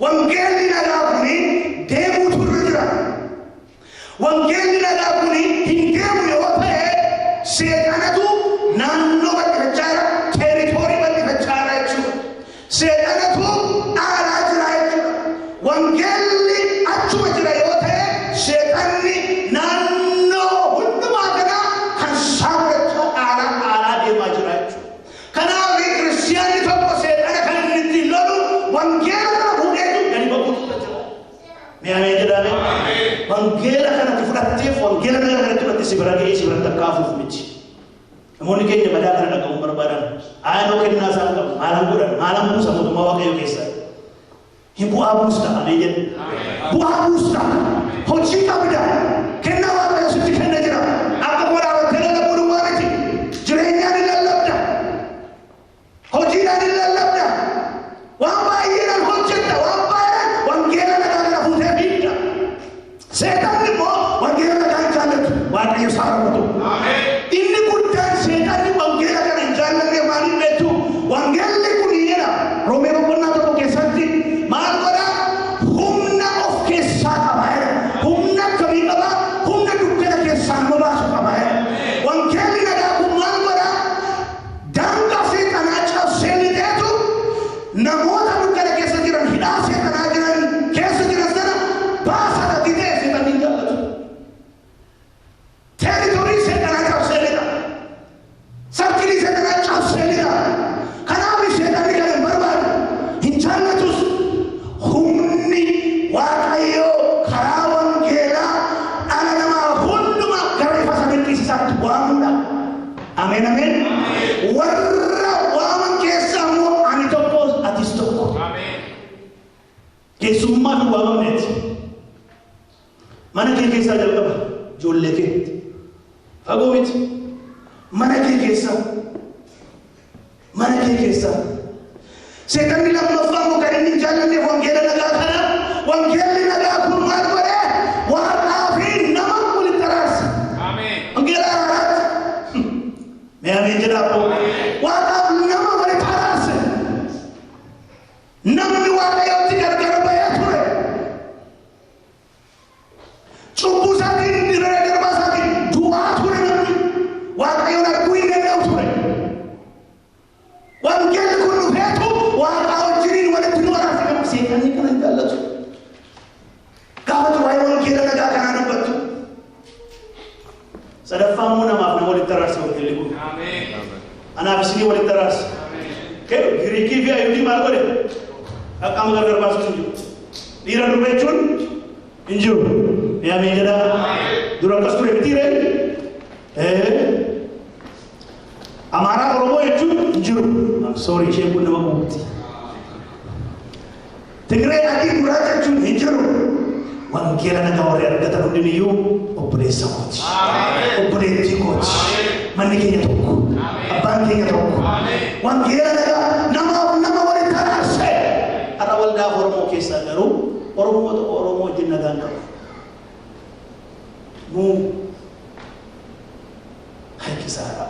Wangeelli nagaa kuni deemuutu irra jira. Wangeelli nagaa kuni hin deemu yoo ta'e seexanatu naannoo bal'ifachaa jira, teeritoorii bal'ifachaa jira jechuudha. Seexanatu dhaalaa jira jechuudha. Wangeelli achuma jira yoo ta'e seexanni naannoo hundumaa kana kan saamurachaa dhaalaa dhaalaa deemaa jira jechuudha. Kanaaf kiristiyaanni tokko seexana kan inni ittiin lolu wangeela kana fuudheetu gadi ba'uutu irra jira. Mee ameen jedhame? Wangeela kanatti fudhatteef wangeela nagaa kanatti fudhatte si bira ga'ee si biratti akka hafuuf miti. Namoonni keenya badaa kana dhaga'uun barbaadan. Aanoo kennaa isaan qabu. Maalan godhan? Maalan buusa mootummaa Waaqayyoo keessaa? Hin bu'aa buusta. Ameen jedhe. Bu'aa buusta. Hojii qabda. Kennaa Waaqayyo sitti kenne jira. Akka godhaabattee lallabuu duwwaa miti. Jireenyaan hin lallabda. Hojiidhaan hin lallabda. Waan baay'eedhaan hojjetta. Waan baay'eedhaan wangeela nagaa kana fuutee fiigda. Seexanni immoo wangeela nagaa hin jaallatu. Waaqayyo isaa raawwatu. Inni guddaan seexanni wangeela kana hin jaallanne maaliif beektu? Wangeelli kun jedha Roomee boqonnaa 1 keessatti maal godhaa? Humna of keessaa qaba jedha. Humna akkamii qaba? Humna dukkana keessaa nama baasu qaba jedha. Wangeelli nagaa kun maal godhaa? Daangaa seexanaa cabsee lixeetu namoota dukkana keessa jiran, hidhaa seexanaa jiran keessa jiran sana baasa gatii ta'e seexanni hin jaallatu. Teeritorii Ameen ameen. Warra waaman keessaa immoo ani tokko atis tokko. Keessummaa fi waamamneeti. Mana kee keessaa jalqaba ijoollee kee. Fagoo miti. Mana kee keessaa. Mana kee keessaa. Seexanni lammaffaa immoo kan inni hin jaallanneef wangeela nagaa kana. Wangeelli nagaa kun maal godhee? Waaqaa fi nama walitti araarsa. Wangeela araaraati. Mee ameen jedhaa abboo. Waaqaaf nama walitti araarse. Namni Waaqayyotti gargar bahee ture. Cubbuu isaatiin irra darbaa isaatiin du'aa ture namni. Waaqayyoon arguu hin danda'u ture. Wangeelli kun dhufeetu Waaqa wajjiniin walitti nu araarse. Seexanni kana hin jaallatu. Gaafa waa'ee wangeela nagaa kanaa dubbattu. Sadaffaa immoo namaaf nama walitti araarse wangeelli kun. Anaaf isinii walitti araarse. Kennu Giriikii fi Ayihudii maal godhe? Qaama gargar baasuun hin jiru. Dhiira durba jechuun hin jiru. Mee ameen jedhaa. Dura akkas ture miti ree? Amaaraa Oromoo jechuun hin jiru. I'm sorry, isheen kun nama quubti. Tigree adii gurraacha jechuun hin jiru. Wangeela nagaa warri argatan hundiniyyuu obboleessa kooti. Obboleettii kooti. Manni keenya tokko. Abbaan keenya tokko. Wangeela nagaa namaaf nama walitti araarse. Har'a waldaa Oromoo keessaa garuu Oromoo tokko Oromoo wajjin nagaan qabu. Nuu harkisaadha.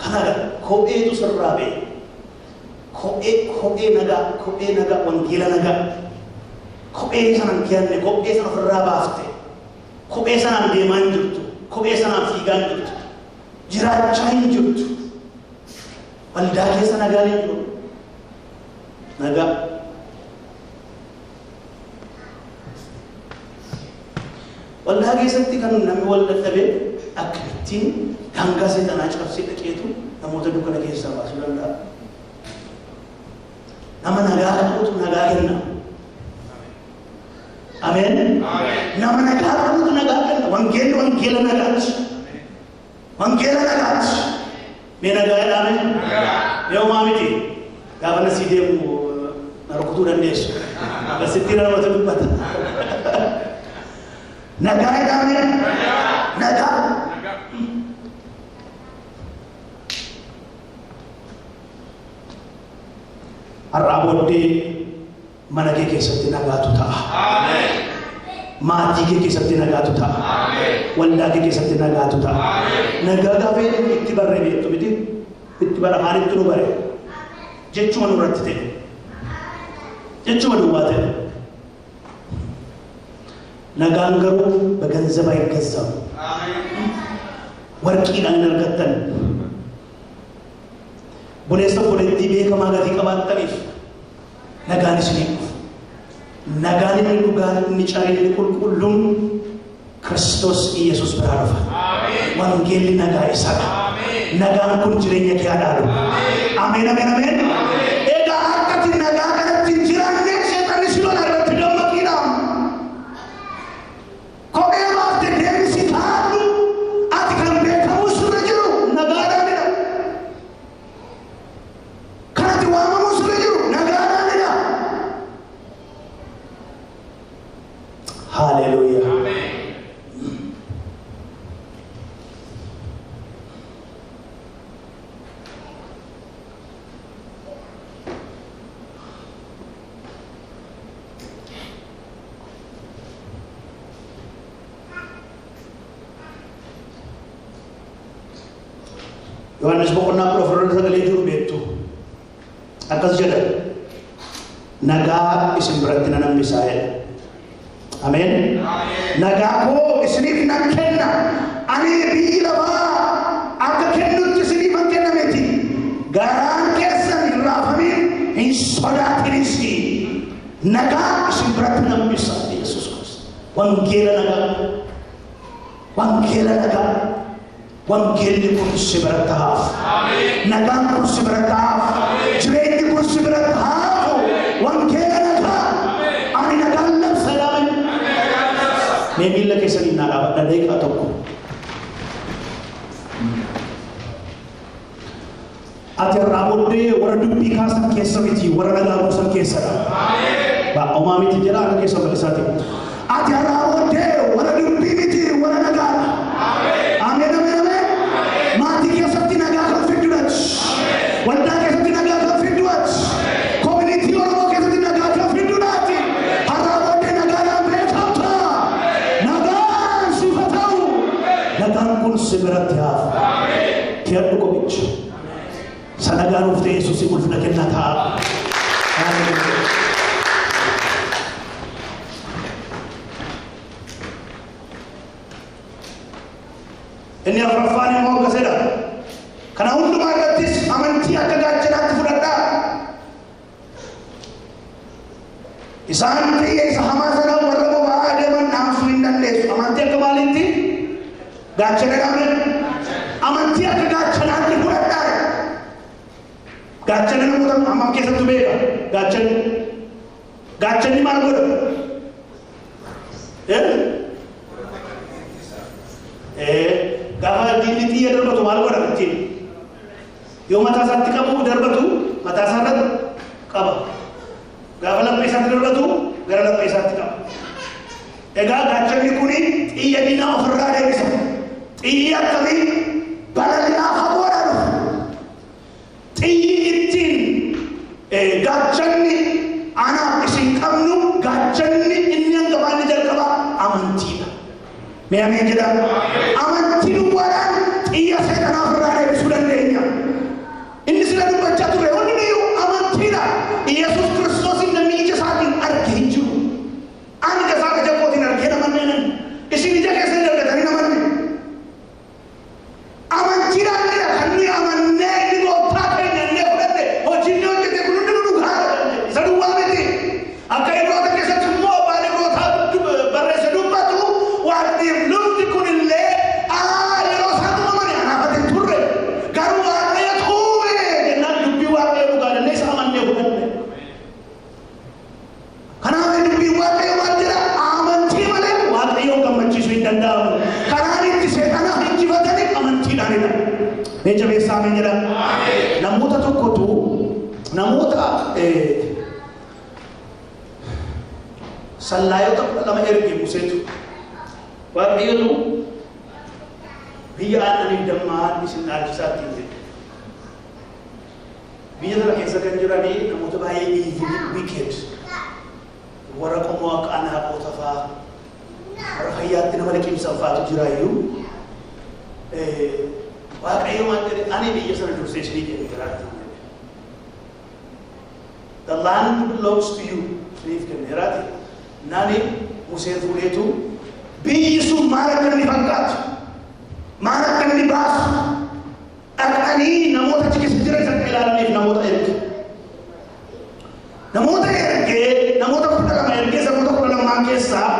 Kanaadha kopheetu sirraa ba'e. Kophee kophee nagaa kophee nagaa wangeela nagaa. Kophee sanaan kiyanne kophee sana ofirraa baafte. Kophee sanaan deemaa hin jirtu. Kophee sanaan fiigaa hin jirtu. Jiraachaa hin jirtu. Waldaa keessa nagaan hin jiru. Nagaa. Waldaa keessatti kan namni wal dadhabe akkamittiin daangaa seexanaa cabsee dhaqeetu namoota dukkana keessaa baasuu danda'a. Nama nagaa qabutu nagaa kenna. Ameen. Nama nagaa qabutu nagaa kenna. Wangeelli wangeela nagaati. Wangeela nagaati. Mee nagaa jedhame? Mee homaa miti. Gaafa nasii deemu na rukutuu dandeessu. Akkasittiin namatti dubbata. Nagaa jedhame? Nagaa. Har'aa booddee mana kee keessatti nagaatu ta'a. Maatii kee keessatti nagaatu ta'a. Waldaa kee keessatti nagaatu ta'a. Nagaa gaafa jedhamu itti barree beektu miti. Itti bara maalitti nu bare? Jechuma nurratti ta'e. Jechuma duwwaa ta'e. Nagaan garuu በገንዘብ አይገዛም። Warqiidhaan hin argattan. Obboleessa obboleettii beekamaa gatii qabaattaniif nagaan isinii dhufu. Nagaan inni dhugaan inni cariin inni qulqulluun Kiristoos Iyesuus biraa dhufa. Wangeelli nagaa isadha. Nagaan kun jireenya kee haa dhaalu. Ameen ameen ameen. Egaa akka ati nagaa kanatti hin jiraanne seexanni si lola irratti dammaqiidha. Kophee baafte deemsi taa'u ati kan beekamu sirra jiru nagaadhaanidha. Kan ati waamamu sirra jiru nagaadhaanidha. Haleluuyaa. Yohaannis boqonnaa 14 irra sagalee jiru beektu. Akkas jedha. Nagaa isin biratti nan hambisaa jedha. Ameen. Nagaa koo isiniif nan kenna. Ani biyyi lafaa akka kennutti isiniif hin kenna miti. Garaan keessan hin raafamin hin sodaatinis. Nagaa isin biratti nan hambisa Yesuus Kiristoos. Wangeela nagaa. Wangeela nagaa. Wangeelli kun si biratti haafu. Nagaan kun si biratti haafu. Jireenyi kun si biratti haafu. Wangeela nagaa. Ani nagaan labsa. Mee miilla keessaniin naa dhaabadha daqiiqaa tokko. Ati irraa booddee warra dubbii kaasan keessa miti, warra nagaa buusan keessadha. Homaa miti jedha akka keessa bal'isaati. Ati irraa booddee warra dubbii miti, warra nagaadha. Ameen, ameen, ameen. Maatii keessatti nagaa kan fidduudhaati. Waldaa keessatti nagaa kan fidduudhaati. Koominitii Oromoo keessatti nagaa kan fidduudhaati. Har'aa booddee nagaadhaan beekamta. Nagaan siif haa ta'u. Nagaan kun si biratti hafu. Kiyadhu qomicha. Sanagaan nuuf ta'e Yesuus ulfina kennaa ta'a. Inni afuraffaan immoo akkasidha. Kana hundumaa irrattis amantii akka gaachanaatti fudhadhaa. Isaan xiyya isa hamaa sana warra boba'aa adeeman dhaamsuu hin dandeessu. Amantii akka maalitti? Gaachana dhabne. Amantii akka gaachanaatti fudhadhaa. Gaachana namoota hammam keessattuu beeka. Gaachanni. Gaachanni maal godha? Gaafa diinni xiyya darbatu maal godha ittiin? Yoo mataa isaatti qabu darbatu mataa isaa irratti qaba. Gaafa laphee isaatti darbatu gara laphee isaatti qaba. Egaa gaachanni kuni xiyya diinaa ofirraa deebisa. Xiyyi akkamii balali'aa fagoodhaa dhufu. Xiyyi ittiin gaachanni anaaf isin qabnu gaachanni inni hangafaa inni jalqabaa amantiidha. Mee ameen jedhaa. Amantii duwwaadhaan xiyya seexanaa ofirraa deebisuu dandeenya. Inni sila dubbachaa ture hundiyyuu amantiidha. Yesuus Kiristoos namni ija isaatiin arge hin jiru. Ani ija isaa ija kootiin argee namanne nan. Isin ija keessan argatanii namanne. Amantiidhaan jira kan nuyi amannee inni gooftaa keenya innee fudhanne hojii inni hojjete kun hundinuu dhugaadha. Isa duwwaa miti. Akka Ibroota keessatti immoo abbaan Ibrootaa barreesse dubbatu waaqniif lufti kunillee yeroo isaan uumamani anaaf ati hin turre. Garuu Waaqayyo tuume jennaan dubbii Waaqayyo dhugaa jennee isa amannee fudhanne. Kanaaf dubbiin Waaqayyo maal jedha? Amantii malee Waaqayyoon gammachiisuu hin danda'amu. Karaan itti seexana injifatanii amantiidhaanidha. Mee jabeessaa ameen jedha. Namoota tokkotu namoota sallaayota 12 erge Museetu. Waaqayyotu biyya aannaniif dammaa isin dhaalchisaa ittiin jedhe. Biyya sana keessa kan jiranii namoota baay'ee evil, wicked, warra qomoo akka anaaqoota fa'aa, warra fayyaatti nama liqimsan fa'aatu jiraayyuu. Waaqayyo maal jedhe? Ani biyya sana dursee isinii kenne jiraatti jedhe. The land belongs to you. Isiniif kenneeraati. Nani Museen fuudheetu biyyi sun maal akka inni fakkaatu, maal akka inni baasu, dhaqanii namoota achi keessa jiran isa akka ilaalaniif namoota erge. Namoota ergee namoota 12 ergee namoota 12 keessaa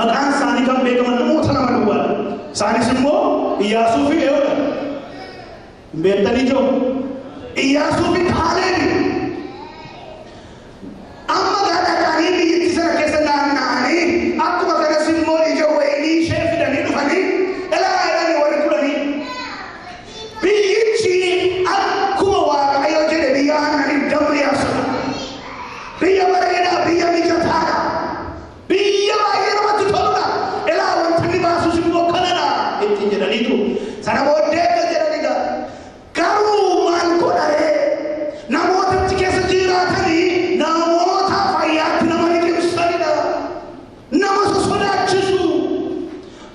maqaan isaanii kan beekaman namoota 2 duwwaadha. Isaanis immoo Iyyaasuu fi eenyudha? Hin beektanii jiru? Iyyaasuu fi Kaaleebi. Amma gaa dhaqanii biyyattii sana keessa naanna'anii akkuma kanas immoo ija wayinii ishee fidanii dhufanii ilaa jedhanii warri kudhanii. Biyyichi akkuma Waaqayyo jedhe biyya aannaniif damma yaasudha. Biyya bareedaa, biyya mijataadha. Biyya baay'ee namatti toludha. Ilaa wanti inni baasus immoo kanadha ittiin jedhaniitu. Sana booddee akkas jedhani gaa. Garuu maal godharee? Namoota achi keessa jiraatanii namoota fayyaatti nama liqimsanidha. Nama sosodaachisu.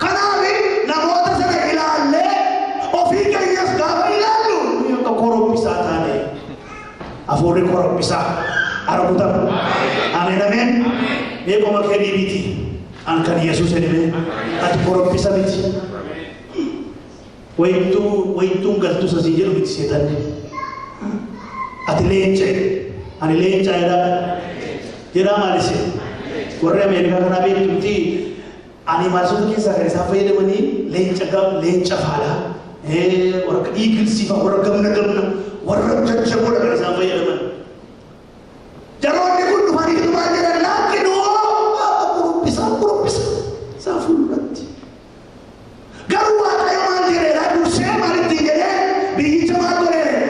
Kanaaf namoota sana ilaallee ofii keenyas gaafa ilaallu nuyi akka korophisaa taane. Hafuurri korophisaa argutamu. Ameen, ameen. Mee qoma kee dhiibiiti. An kan Yesuus jedhame ati korophisa miti. Wayituun galtus asii jedhu miti seetanni. Ati leenca jedhe. Ani leenca jedhaa. Jedhaa maalise? Warri Ameerikaa kanaa beektu miti animaalsota keessaa kan isaan fayyadamanii leenca leenca faadha. Warra akka eaglesii fa'aa warra gamna gamna warra jajjaboodha kan isaan fayyadaman. Jaroonni kun dhufanii maal jedhan? Lakki nuu kuruphisa kuruphisa isaa fuulduratti. Garuu Waaqayyo maal jedheera? Dursee maal ittiin jedhee biyyicha maal godheera?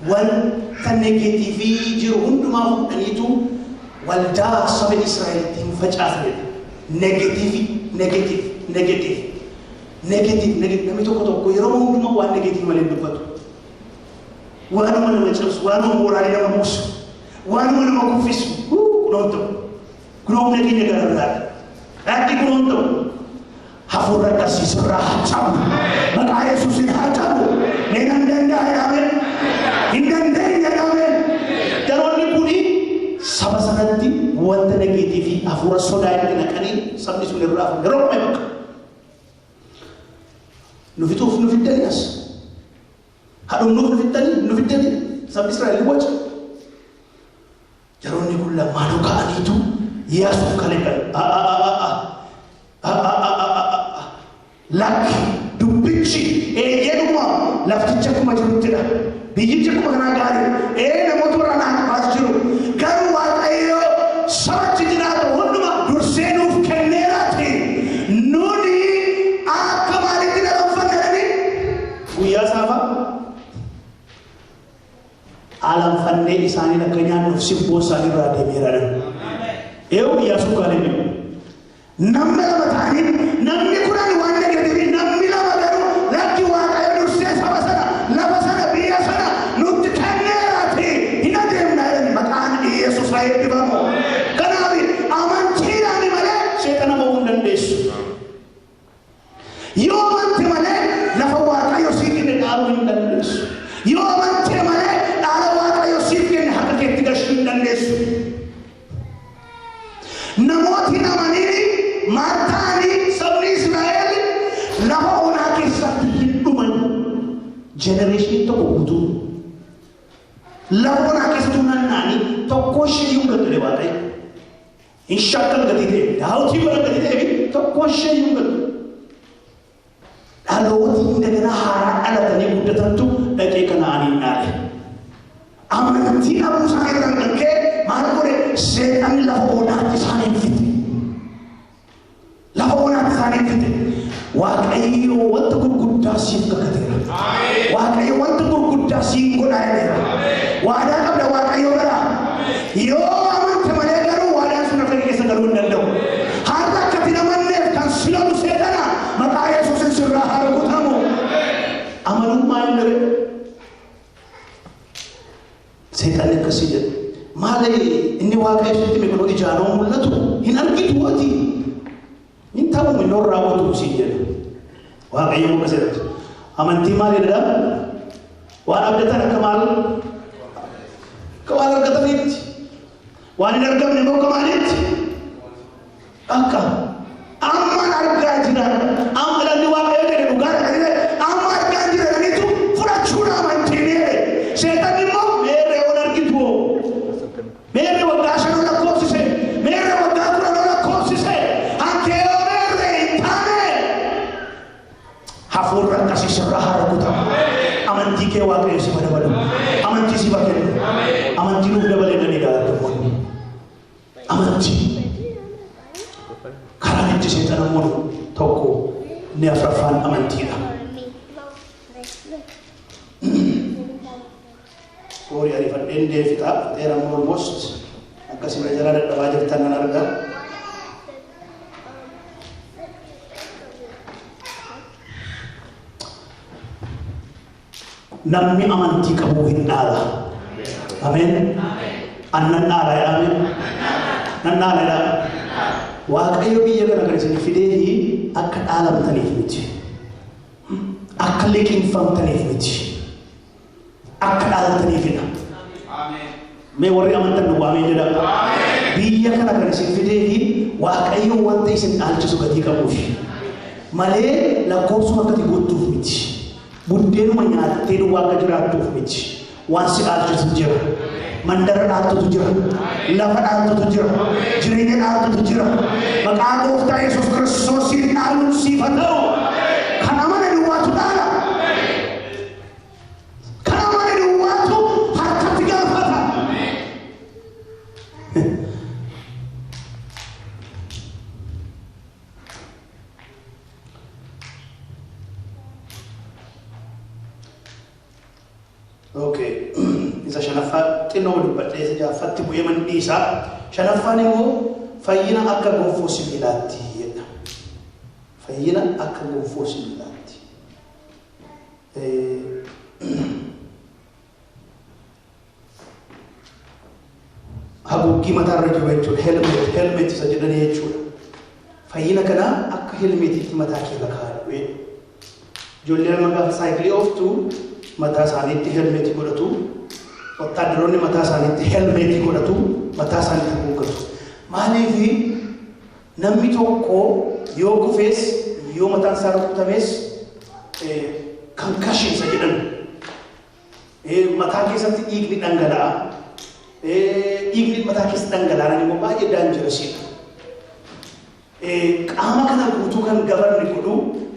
Wanta negative jiru hundumaa fuudhaniitu waldaa saba Israa'elitti hin facaasanidha. Negative, negative, negative, negative, negative. Namni tokko tokko yeroo hundumaa waan negative malee hin dubbatu. Waanuma nama cabsu, waanuma mooraalee nama buusu, waanuma nama kuffisu. Kunoon ta'u. Kunoo humna keenya gara biraadha. Rakki kunoon ta'u. Hafuurri akkasii sirraa haa cabu. Maqaa Yesuusiin haa cabu. Mee nan danda'a jedhame. Hin dandeenye jedhame. Daroonni kuni saba sanatti wanta negative hafuura sodaa itti naqanii sabni sun irraa hafu. Yeroo dhume bakka. Nu fixuuf nu fiddanii as. Hadhumnuuf nu fiddanii nu fiddanii sabni Israa'el ni waca. Yeroonni kun lamaanuu ka'aniitu Iyaasuuf Kaleeb Lakki dubbichi eeyyee lafticha akkuma jiruttidha. Biyyichi akkuma kanaa gaarii. Ee namoota warra naaf jiru. Garuu Waaqayyo sabachi jiraatu hunduma dursee nuuf kenneeraati. Nuni akka maalitti dhalanfanne? Guyyaa saafaa alanfannee isaaniin akka nyaannuuf sibboo isaanii irraa deemeera. Eewu Iyaasuuf Kaleeb. Namni lama ta'anii namni kudhan waan negative namni lama garuu lakki Waaqayyo dursee saba sana lafa sana biyya sana nutti kenneeraati hin adeemna jedhani. Maqaan Yesuus haa eebbifamu. Kanaaf amantiidhaan malee seexana ba'uu hin dandeessu. Yoo amante malee lafa Waaqayyo siif kenne dhaaluu hin dandeessu. Yoo amante malee dhaala Waaqayyo siif kenne harka keetti gashuu hin dandeessu. Namooti amanii maal ta'anii sabni Israa'el lafa onaa keessatti hin dhuman. Generation tokko guutuu lafa onaa keessatti naanna'anii tokko ishee iyyuu gattule Waaqayyo. Hin shakkan gatii ta'e daawwitii bara gatii ta'e tokko ishee iyyuu gattule. Dhalooti indagana haaraa dhalatanii guddatantu dhaqee Kana'aaniin dhaale. Amantii dhabuu isaanii irraan kan ka'e maal godhe seexanni lafa onaatti isaanii fixe. Lafa onaatti isaanii fixe. Waaqayyo wanta gurguddaa siif kakateera. Waaqayyo wanta gurguddaa siif godhaa jedheera. Waadaa qabda Waaqayyo biraa. Yoo amante malee garuu waadaan sun harka keessa galuu hin danda'u. Har'a akka ati amanneef kan si lolu seexana maqaa Yesuusin sirraa haa rukutamu. Amanummaa hin dhabe. Seexanni akkasii jedha. Maali inni Waaqayyo sitti hime kunoo ijaanoo mul'atu hin argitu waati. Hin ta'u inni raawwatu siin jedha. Waaqayyo muka seexanti. Amantii maali jedha? Waan abdatan akka maal? Akka waan argataniitti. Waan hin argamne immoo akka maaliitti? Akka ammaan argaa jira. Amma namni Waaqayyo jedhe dhugaadha kan jedhe amma argaa jira jedhaniitu fudhachuudha amantiin jedhe. Seexanni immoo meerree ol argitu. Meerree waggaa 5 lakkoofsise. Meerree waggaa 10 lakkoofsise. Hankee meerree hin taane. Hafuurri akkasii sirraa haa rukutamu. Amantii kee Waaqayyo si dabalu. Amantii si kennu. Amantii nuuf dabalee nan egaa. Amantii. Karaan itti seexana mulu tokko inni afraffaan amantiidha. Sorry ariifadheen deefixaa fixeera almost akkasuma jala dadhabaa jirtan nan argaa. Namni amantii qabu hin dhaala. Ameen. Annan dhaala jedhame. Nan dhaala jedhame. Waaqayyo biyya kana kan isin fidee akka dhaalamtaniif miti. Akka liqinfamtaniif miti. Akka dhaalamtaniifidha. Mee warri amantan nu waamee jedha. Biyya kana kan isin fidee Waaqayyo wanta isin dhaalchisu gatii qabuuf. Malee lakkoofsuma akkati guutuuf miti. Buddeenuma nyaattee duwwaa akka jiraattuuf miti. Waan si dhaalchisu jira. Mandara dhaaltutu jira. Lafa dhaaltutu jira. Jireenya dhaaltutu jira. Maqaa Gooftaa Yesuus Kiristoosiin dhaaluun siif haa ta'u. Kan amane duwwaatu dhaala. Kan amane duwwaatu harkatti galfata. Okay. Isa shanaffaa xinnoo dubbadhee isa ja'affaatti bu'ee mandii isaa. Shanaffaan immoo fayyina akka gonfoo sibiilaatti jedha. Fayyina akka gonfoo sibiilaatti. Haguuggii mataarra jiru jechuudha. Helmet isa jedhanii jechuudha. Fayyina kana akka helmetiitti mataa kee kaa'adhu. Ijoolleen amma gaafa saayikilii ooftu mataa isaaniitti helmetii godhatu. Wattaadaroonni mataa isaaniitti helmetii godhatu, mataa isaaniitti haguuggatu. Maaliif namni tokko yoo kufees yoo mataan isaa rukutames concussion isa jedhamu mataa keessatti dhiigni dhangala'a. Dhiigni mataa keessatti dhangala'aan immoo baay'ee dangerous-iidha. Qaama kana guutuu kan gabarni godhu,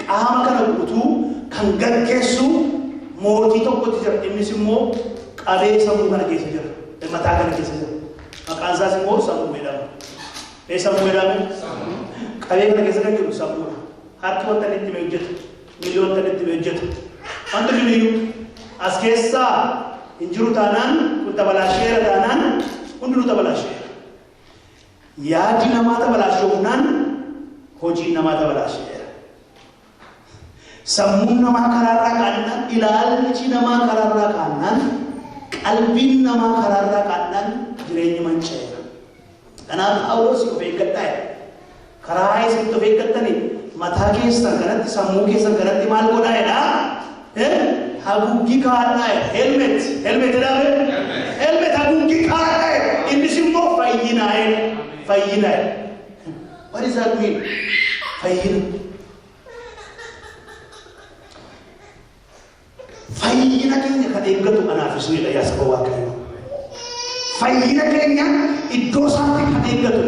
qaama kana guutuu kan gaggeessu mootii tokkotu jira. Innis immoo qabee sammuu kana keessa jira. Mataa kana keessa jira. Maqaan isaas immoo sammuu jedhama. Sammuu jedhama? Qabee kana keessa kan jiru sammuudha. Harki wanta inni itti hojjetu, miilli wanta inni itti hojjetu. Wanti kamiyyuu as keessaa hin jiru taanaan kun tabalaasheera taanaan hundinuu tabalaasheera. Yaadi namaa tabalaashoofnaan hojiin namaa tabalaasheera. Sammuun namaa karaarraa kaannaan, ilaalchi namaa karaarraa kaannaan, qalbiin namaa karaarraa kaannaan jireenyi manca'eera. Kanaaf Phaawulos of eeggadhaa jedha. Karaa isinitti of eeggattanii mataa keessan kanatti, sammuu keessan kanatti maal godhaa jedha? Haguuggii kaa'adhaa jedha. Helmet, helmet jedhame? Helmet haguuggii kaa'adhaa jedha. Innis immoo fayyinaa jedha. Fayyinaa jedha. What does that mean? Fayyina. Fayyina keenya kan eeggatu kanaaf isinidha yaa saba Waaqayyoo. Fayyina keenya iddoo isaatti kan eeggatu.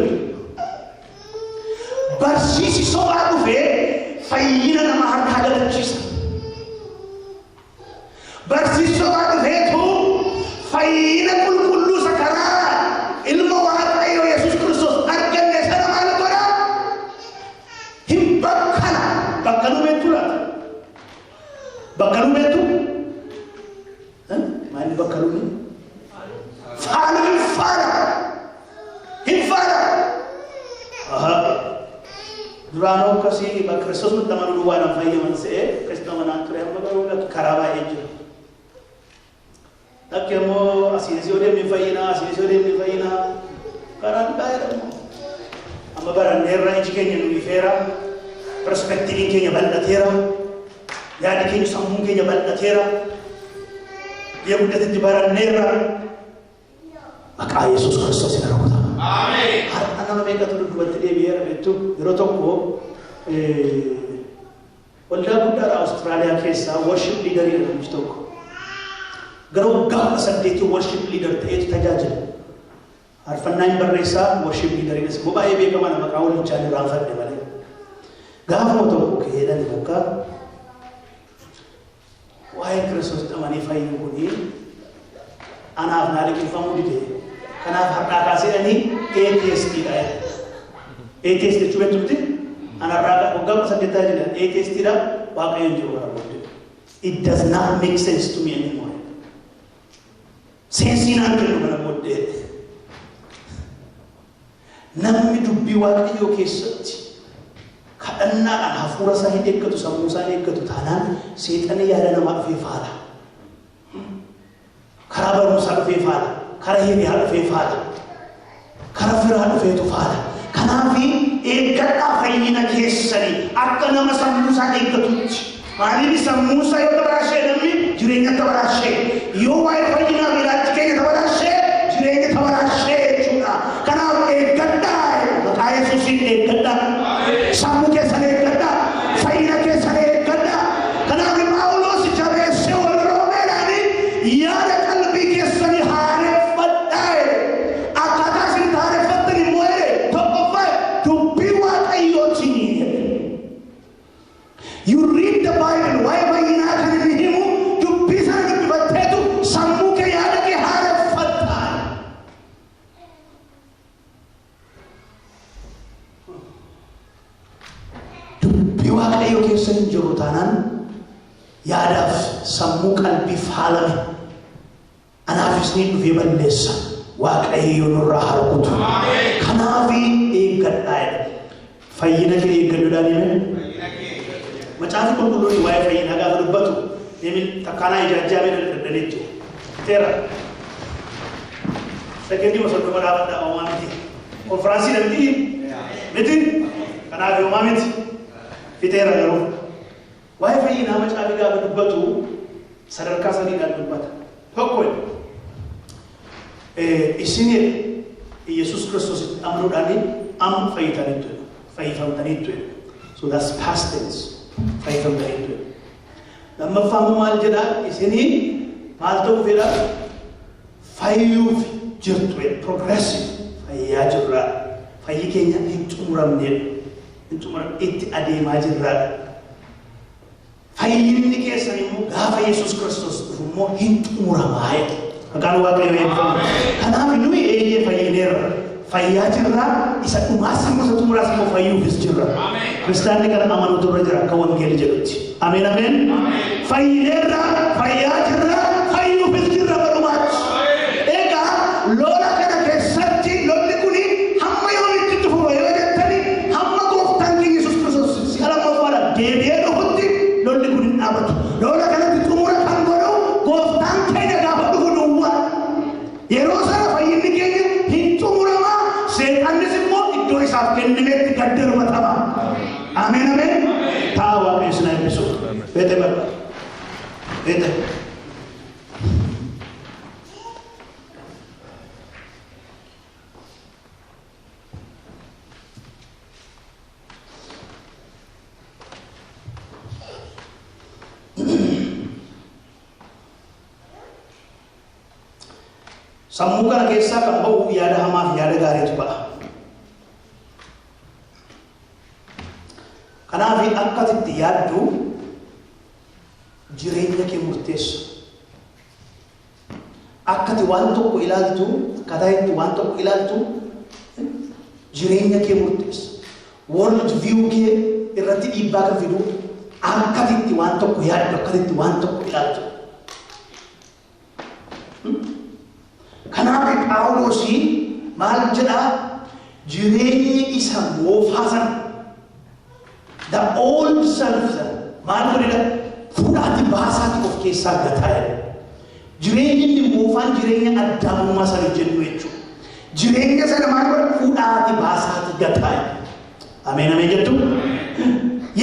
Barsiisi sobaa dhufee fayyina nama harkaa galachiisa. Barsiisi sobaa dhufeetu fayyina qulqulluu isa karaa ilma Waaqayyoo Yesuus Kiristoos arganne sana maal godha? Hin bakkana. Bakkaluu beektuu laata? Bakkaluu beektuu? Maalli bakkaluun? Faana hin faana. Hin faana. Duraanoo akkasii Kiristoos nutti amanuu duwwaadhaan fayyaman se'ee akkasitti amanaan ture, amma garuu karaa baay'ee jira. Lakki immoo asiinis yoo deemne fayyinaa, asiinis yoo deemne fayyinaa, karaan baay'eedha immoo. Amma baranneerra, iji keenya nu ifeera, perspectiviin keenya bal'ateera, yaadi keenya, sammuun keenya bal'ateera, biyya guddatetti baranneerra. Maqaa Yesuus Kiristoos hin rukutama. Har'a nama meeqatu dudduubatti deebi'eera beektu? Yeroo tokko waldaa guddaadha Awustiraaliyaa keessaa worship leaderii namichi tokko. Gara waggaa 18 worship leader ta'eetu tajaajila. Faarfannaa hin barreessaa, worship leaderiinis immoo baay'ee beekamaa, maqaa walichaan irraanfadhe malee. Gaafuma tokko ka'eedhaan bakka waa'ee Kiristoos amanii fayyuu kuni anaaf naa liqimfamuu dide. Kanaaf har'aa kaasee atheist-iidha. Atheist jechuu beektu miti? Anarraa waggaa 18 tajaajila atheist-iidha, Waaqayyo hin jiru kana booddee. It does not make sense to me anymore. Sense naan kennu kana booddee. Namni dubbii Waaqayyoo keessatti kadhannaadhaan hafuura isaa hin eeggatu, sammuu isaa hin eeggatu taanaan seexanni yaada namaa dhufee faala. Karaa barumsaa dhufee faala. Karaa hiriyaa dhufee faala. Karaa firaa dhufeetu faala. Kanaaf eeggadhaa fayyina keessanii akka nama sammuu isaa eeggatutti. Maaliif sammuu isaa yoo tabaraashee namni jireenya tabaraashee, yoo waa'ee fayyinaaf ilaalchi keenya tabaraashee, jireenya tabaraashee jechuudha. Kanaaf eeggadhaa, maqaa Yesuusiin eeggadhaa. Sammuu keessan eeggadhaa. Fayyina keessan eeggadhaa. Kanaaf Phaawulos jabeessee warra Roomeedhaan yaada qalbii keessanii haareffadhaa. Akkaataa isin haareffattan immoo jedhe, tokkoffaa dubbii Waaqayyootiin. You read the Bible, waa'ee fayyinaa kan inni himu dubbii sana dubbifatteetu sammuu kee, yaada kee haareffatta. Dubbii Waaqayyoo keessa hin jiru taanaan yaadaaf sammuu qalbii faalame. Anaafis ni dhufee balleessa. Waaqayyo nurraa haa rukutu. Kanaaf eeggadhaa jedha. Fayyina kee eeggadhuudhaan hime. Macaafa qulqulluun waa'ee fayyinaa gaafa dubbatu deemin takkaanaa ijaajjaa mee dadhabdaniittu. Teera. Sekendii 30 dhaabadhaa homaa miti. Konfiraansii miti? Miti? Kanaaf homaa miti. Fixeera garuu. Waa'ee fayyinaa macaafi gaafa dubbatu sadarkaa sadiidhaan dubbata. Tokko isin Yesuus Kiristoositti amanuudhaan amma fayyitaniittu jedha. Fayyifamtaniittu jedha. So that's past tense. Fayyifamtaniittu jedha. Lammaffaa immoo maal jedha? Isinii maal ta'uu fedha? Fayyuuf jirtu jedha. Progressive. Fayyaa jirra. Fayyi keenya hin xumuramnedha. Hin xumuramne, itti adeemaa jirraadha. Fayyinni keessan immoo gaafa Yesuus Kiristoos dhufu immoo hin xumuramaa jedha. Maqaan Waaqayyoo eebbifamu. Kanaaf nuyi eeyyee fayyineerra. Fayyaa jirra. Isa dhumaas immoo isa xumuraas immoo fayyuufis jirra. Kiristaanni kana amanuutu irra jira akka wangeelli jedhutti. Ameen ameen. Fayyineerra, fayyaa jirra, fayyuufis jirra barumaatti. Egaa lola kana keessatti lolli kuni hamma yoomitti itti fufa yoo jettani, hamma gooftaan keenya Yesuus Kiristoos si'a lammaffaadhaan deebi'ee dhufutti lolli kun hin dhaabatu. Lola kanatti xumura kan godhu gooftaan keenya gaafa dhufu duwwaa. Yeroo sana fayyinni keenya hin xumuramaa, seexannis immoo iddoo isaaf kennametti gad darbatama. Ameen ameen. Ta'a, Waaqayyo isin haa eebbisu. Feete barba. Feete. Sammuu kana keessaa kan ba'u yaada hamaa fi yaada gaariitu ba'a. Kanaaf akka ati itti yaaddu jireenya kee murteessa. Akka ati waan tokko ilaaltu, akkaataa itti waan tokko ilaaltu jireenya kee murteessa. World view kee irratti dhiibbaa kan fidu akka ati itti waan tokko yaaddu, akka ati itti waan tokko ilaaltu. Kanaaf Phaawulosii maal jedhaa? Jireenyi isa moofaa sana, the old self sana maal godhedha? Fuudhaati baasaati of keessaa gataa jedha. Jireenyi inni moofaan jireenya addaamummaa sana jennu jechuudha. Jireenya sana maal godha? Fuudhaati baasaati gataa jedha. Ameen ameen jettu?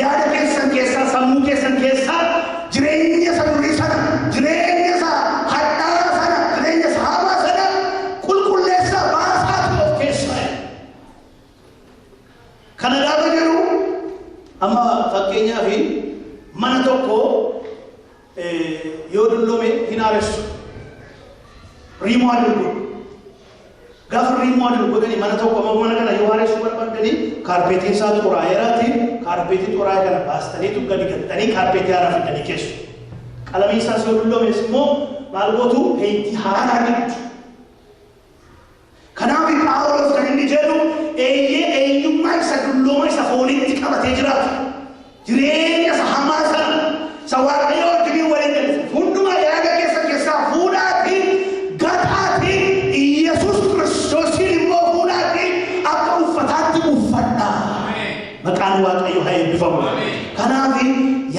Yaada keessan keessaa, sammuu keessan keessaa jireenya isa durii sana, jireenya isa hadhaa'aa sana, jireenya isa hamaa sana qulqulleessaa baasaati of keessaa jedha. Kana gaafa jedhu amma fakkeenyaaf mana tokko yoo dulloome hin haaressu. Remodel godhu. Gaafa remodel godhani mana tokko, amma mana kana yoo haaressuu barbaadani, kaarpeetiin isaa xuraa'eeraati, kaarpeetii xuraa'e kana baastaniitu gadi gattanii kaarpeetii haaraa fidanii keessu. Qalamiin isaas yoo dulloomes immoo maal gootu? Peentii haaraa dibdu. Kanaaf Phaawulos kan inni jedhu eeyyee eenyummaa isa dullooma isa foonitti qabatee jiraatu. Jireenya isa hamaa sana, isa Waaqayyo wajjiniin waliin galu hundumaa yaada keessa keessaa fuudhaatii gataatii Iyyasuus Kiristoosiin immoo fuudhaatii akka uffataatti uffadhaa. Maqaan Waaqayyo haa eebbifamu. Kanaaf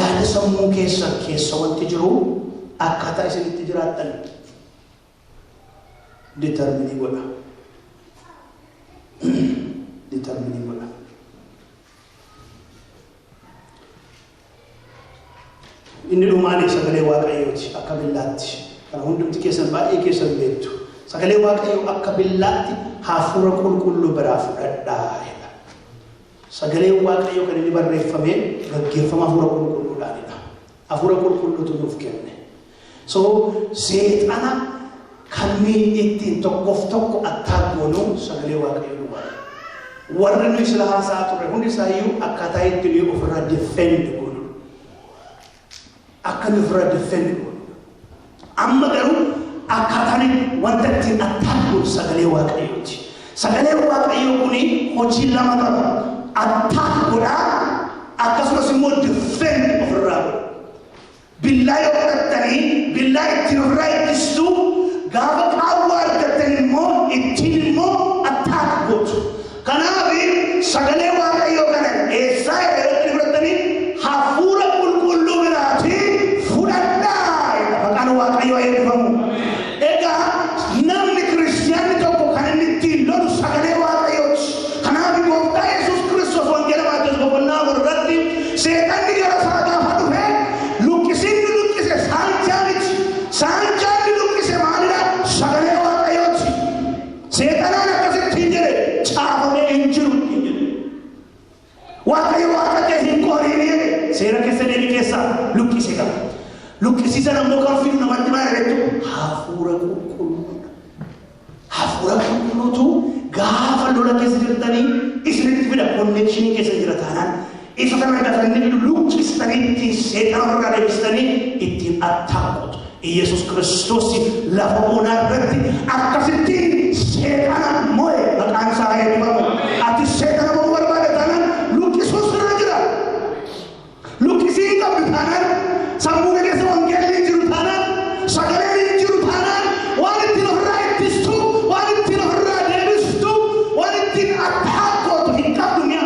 yaada sammuu keessan keessa wanti jiru akkaataa isin itti jiraattan determine godha. Determine godha. Inni dhumaan sagalee Waaqayyooti akka billaatti. Kana hundumti keessan baay'ee keessan beektu. Sagalee Waaqayyoo akka billaatti hafuura qulqulluu biraa fudhadhaa jedha. Sagaleen Waaqayyoo kan inni barreeffame gaggeeffama hafuura qulqulluudhaanidha. Hafuura qulqulluutu nuuf kenne. So seexana kan nuyi ittiin tokkoof tokko attack goonu sagalee Waaqayyoo duwwaadha. Warri nuyi sila haasa'aa turre hundi isaayyuu akkaataa itti nuyi ofirraa defend goonudha. Akka nuyi ofirraa defend goonudha. Amma garuu akkaataan wanta ittiin attack goonu sagalee Waaqayyooti. Sagaleen Waaqayyoo kuni hojii lama qaba. Attack godhaa, akkasumas immoo defend ofirraa godha. Billaa yoo fudhattanii billaa ittiin ofirraa ittistu gaafa eebbifamu. Egaa namni kiristiyaanni tokko kan inni ittiin lolu sagalee Waaqayyooti. Kanaaf gooftaa Yesuus Kiristoos wangeela Maatewos boqonnaa 4 irratti seexanni gara isaa gaafa dhufe luqqisinni luqqise saanchaa miti. Saanchaan luqqise maalidha? Sagalee Waaqayyooti. Seexanaan akkasitti hin jedhe, caafamee hin jiru hin jedhe. Waaqayyo waaqa kee hin qoriin jedhe. Seera keessa deebii keessaa luqqise qaba. Luqqisiisan ammoo kan fidu namatti maal jettu? Hafuura qulqulluudha. Hafuura qulqulluutu gaafa lola keessa jirtanii isinitti fida. Connectionii keessa jira taanaan isa sana dafanii luqqistanii ittiin seexana ofirraa deebistanii ittiin attaaqotu. Iyesuus Kiristoos lafa onaa irratti akkasittiin seexana mo'e, maqaan isaa eebbifamu. Ati seexana mo'uu barbaade taanaan luqqisuus sirra jira. Luqqisii hin qabdu taanaan, sammuu kee keessa wangeelli hin jiru taanaan, sagaleen hin jiru taanaan, waan ittiin ofirraa ittistu, waan ittiin ofirraa deebistu, waan ittiin attaaqootu hin qabdu mi'a.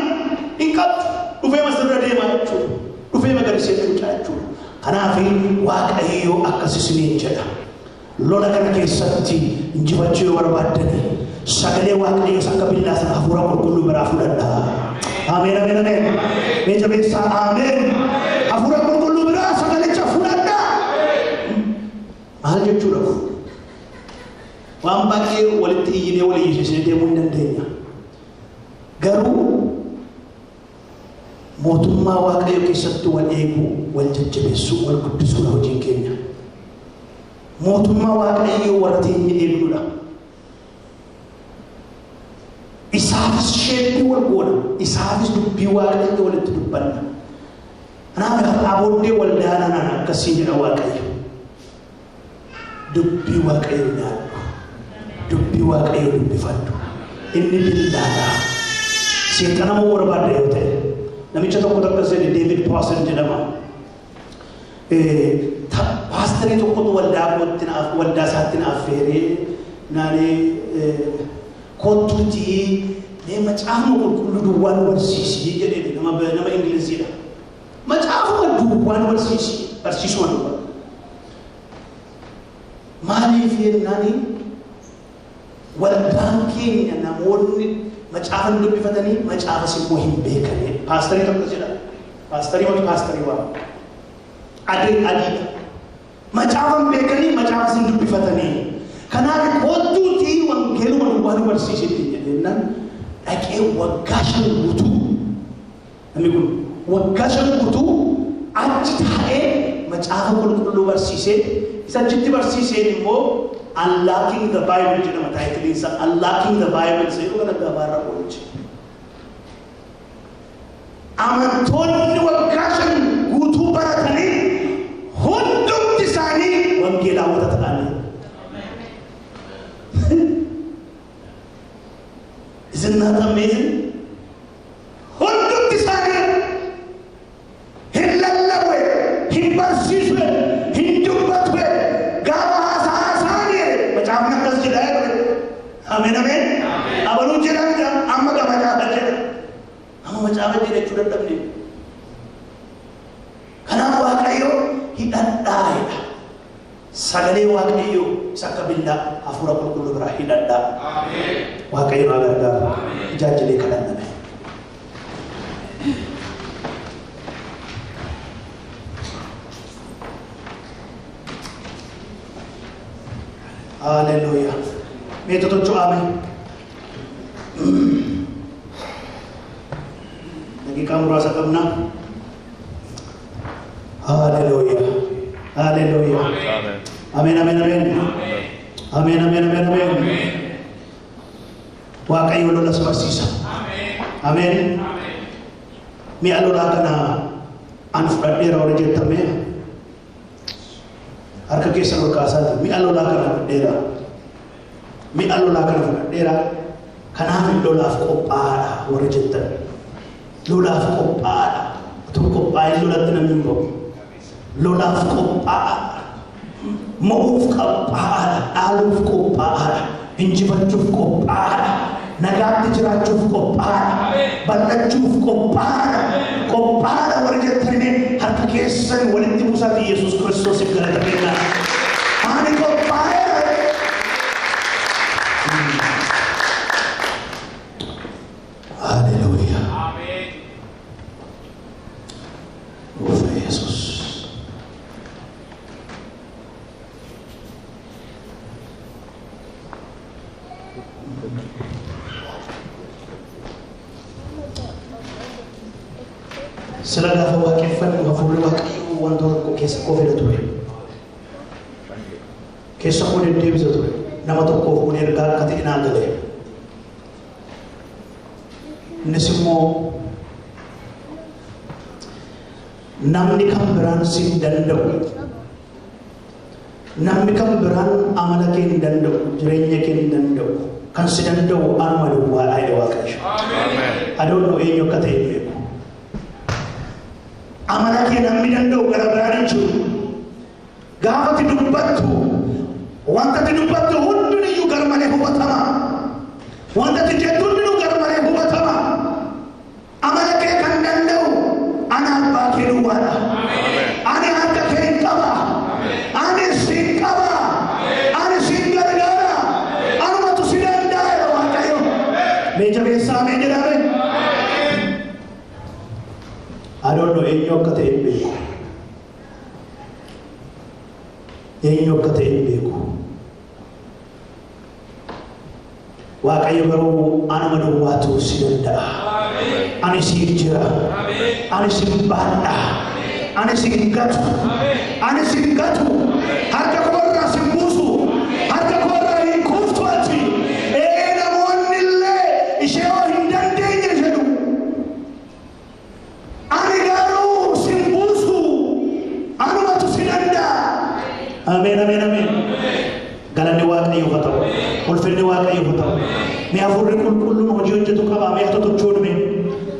Hin qabdu. Dhufee masirra deemaa jechuudha. Dhufee magariisee cuucaa jechuudha. Kanaaf Waaqayyo akkas isiniin jedha. Lola kana keessatti injifachuu yoo barbaaddani sagalee Waaqayyo akka billaa sana hafuura qulqulluu biraa fudhadhaa. Ameen, ameen, ameen. Mee jabeessaa ameen. Hafuura qulqulluu biraa sagalicha fudhadhaa. Maal jechuudha kun? Waan baay'ee walitti iyyinee wal iyyisiisnee deemuu hin dandeenya. Garuu mootummaa Waaqayyo keessatti wal eeguu, wal jajjabeessuu, wal guddisuudha hojiin keenya. Mootummaa Waaqayyoo warra teenye eegdudha. Isaafis shape wal goona, isaafis dubbii Waaqayyoo walitti dubbanna. Kanaaf har'aa booddee waldaa kanaan akkasii jedha Waaqayyo. Dubbii Waaqayyoo nyaadhu. Dubbii Waaqayyoo dubbifadhu. Inni billaadha. Seexana moo barbaadda yoo ta'e. Namicha tokko akkas jedhe, David Pawson jedhama. Paasterii tokkotu waldaa kootti naaf, waldaa isaatti naaf affeeree naanee, "Kottuutii mee macaafuma qulqulluu duwwaa nu barsiisi" jedhee, nama Ingiliziidha. "Macaafuma duwwaa nu barsiisi, barsiisuma duwwaa." Maaliif jennaani, "Waldaan keenya namoonni macaafa hin dubbifatanii, macaafas immoo hin beekanii." Paasterii tokko jedha. Paasterii matu paasterii waama. Adii adiidha. "Macaafa hin beekanii, macaafas hin dubbifatanii. Kanaaf kottuutii wangeeluma duwwaa nu barsiisitti" jedheennan dhaqee waggaa 5 guutuu, namni kun waggaa 5 guutuu achi taa'ee macaafa qulqulluu barsiisee, isa achitti barsiiseen immoo "Unlocking the Bible" jedhama titleiin isaa. "Unlocking the Bible" isa yeroo kana gabaarra oolche. Amantoonni waggaa 5 guutuu baratanii hundumti isaanii wangeelaawwata ta'anii. Isn't that amazing? Hundumti isaanii hin lallabwe, hin barsiiswe, hin dubbatwe, gaafa haasaa haasaan macaafni akkas jedha jedhe. Ameen, ameen. Abaluu jedha, amma ga macaafa jedha. Amma macaafa jedha jechuu dadhabne. Kanaaf Waaqayyo hidhadhaa jedha. Sagalee Waaqayyo isa akka billaa hafuura qulqulluu biraa hidhadhaa. Waaqayyo nu gargaaru. Ijaajilee kadhanname. Haleluuyaa. Mee totocho'ame. Daqiiqaa muraasa qabna. Haleluuyaa. Haleluuyaa. Ameen, ameen, ameen. Ameen, ameen, ameen, ameen. Waaqayyo lolas barsiisa. Ameen. Mi'a lolaa kana an fudhadheera warra jettame harka keessan ol kaasaati. Mi'a lolaa kana fudhadheera. Mi'a lolaa kana fudhadheera. Kanaaf lolaaf qophaa'aadha warra jettan. Lolaaf qophaa'aadha. Utuu qophaa'een lolatti namni hin ba'u. Lolaaf qophaa'aadha. Mo'uuf qophaa'aadha. Dhaaluuf qophaa'aadha. Injifachuuf qophaa'aadha. Nagaatti jiraachuuf qophaa'aadha. Bal'achuuf qophaa'aadha. Qophaa'aadha warra jettanii harka keessan walitti buusaati Yesuus Kiristoosiif galata kennaa. Ani qophaa'aadha. Sila gaafa waaqeffannu hafuurri Waaqayyoo wantoota tokko keessa koo fida ture. Keessa koo deddeebisa ture. Nama tokkoof kun ergaa akka ta'e naa galee. Innis immoo namni kan biraan si hin danda'u. Namni kan biraan amala kee hin danda'u, jireenya kee hin danda'u. Kan si danda'u anuma duwwaadha jedhe Waaqayyo. Adoon eenyu akka ta'e hin beeku. Amala kee namni danda'u gara biraan hin jiru. Gaafa ati dubbattu, wanta ati dubbattu hundiniyyuu gar malee hubatama. Wanta ati jettu hundinuu gar malee hubatama. Amala kee kan danda'u ana abbaa kee duwwaadha. Ani harka kee hin qaba. Ani sin qaba. Ani sin gargaara. Anumatu si danda'a jedha Waaqayyo. Mee jabeessaa mee jedhame. I don't know eenyu akka ta'e hin beeku. Eenyu akka ta'e hin beeku. Waaqayyo garuu anuma duwwaatu si danda'a. Ani siif jira. Ani sin baadha. Ani sin gatu. Ani sin gatu. Harka koo irraa sin buusu. Harka koo irraa hin kuuftu ati. Ee, namoonni illee ishee hoo hin dandeenye jedhu. Ani garuu sin buusu. Anumatu si danda'a. Ameen, ameen, ameen. Galanni Waaqayyoof haa ta'u. Ulfinni Waaqayyoof haa ta'u. Mee hafuurri qulqulluun hojii hojjetu qaba. Mee haa totochoonu mee.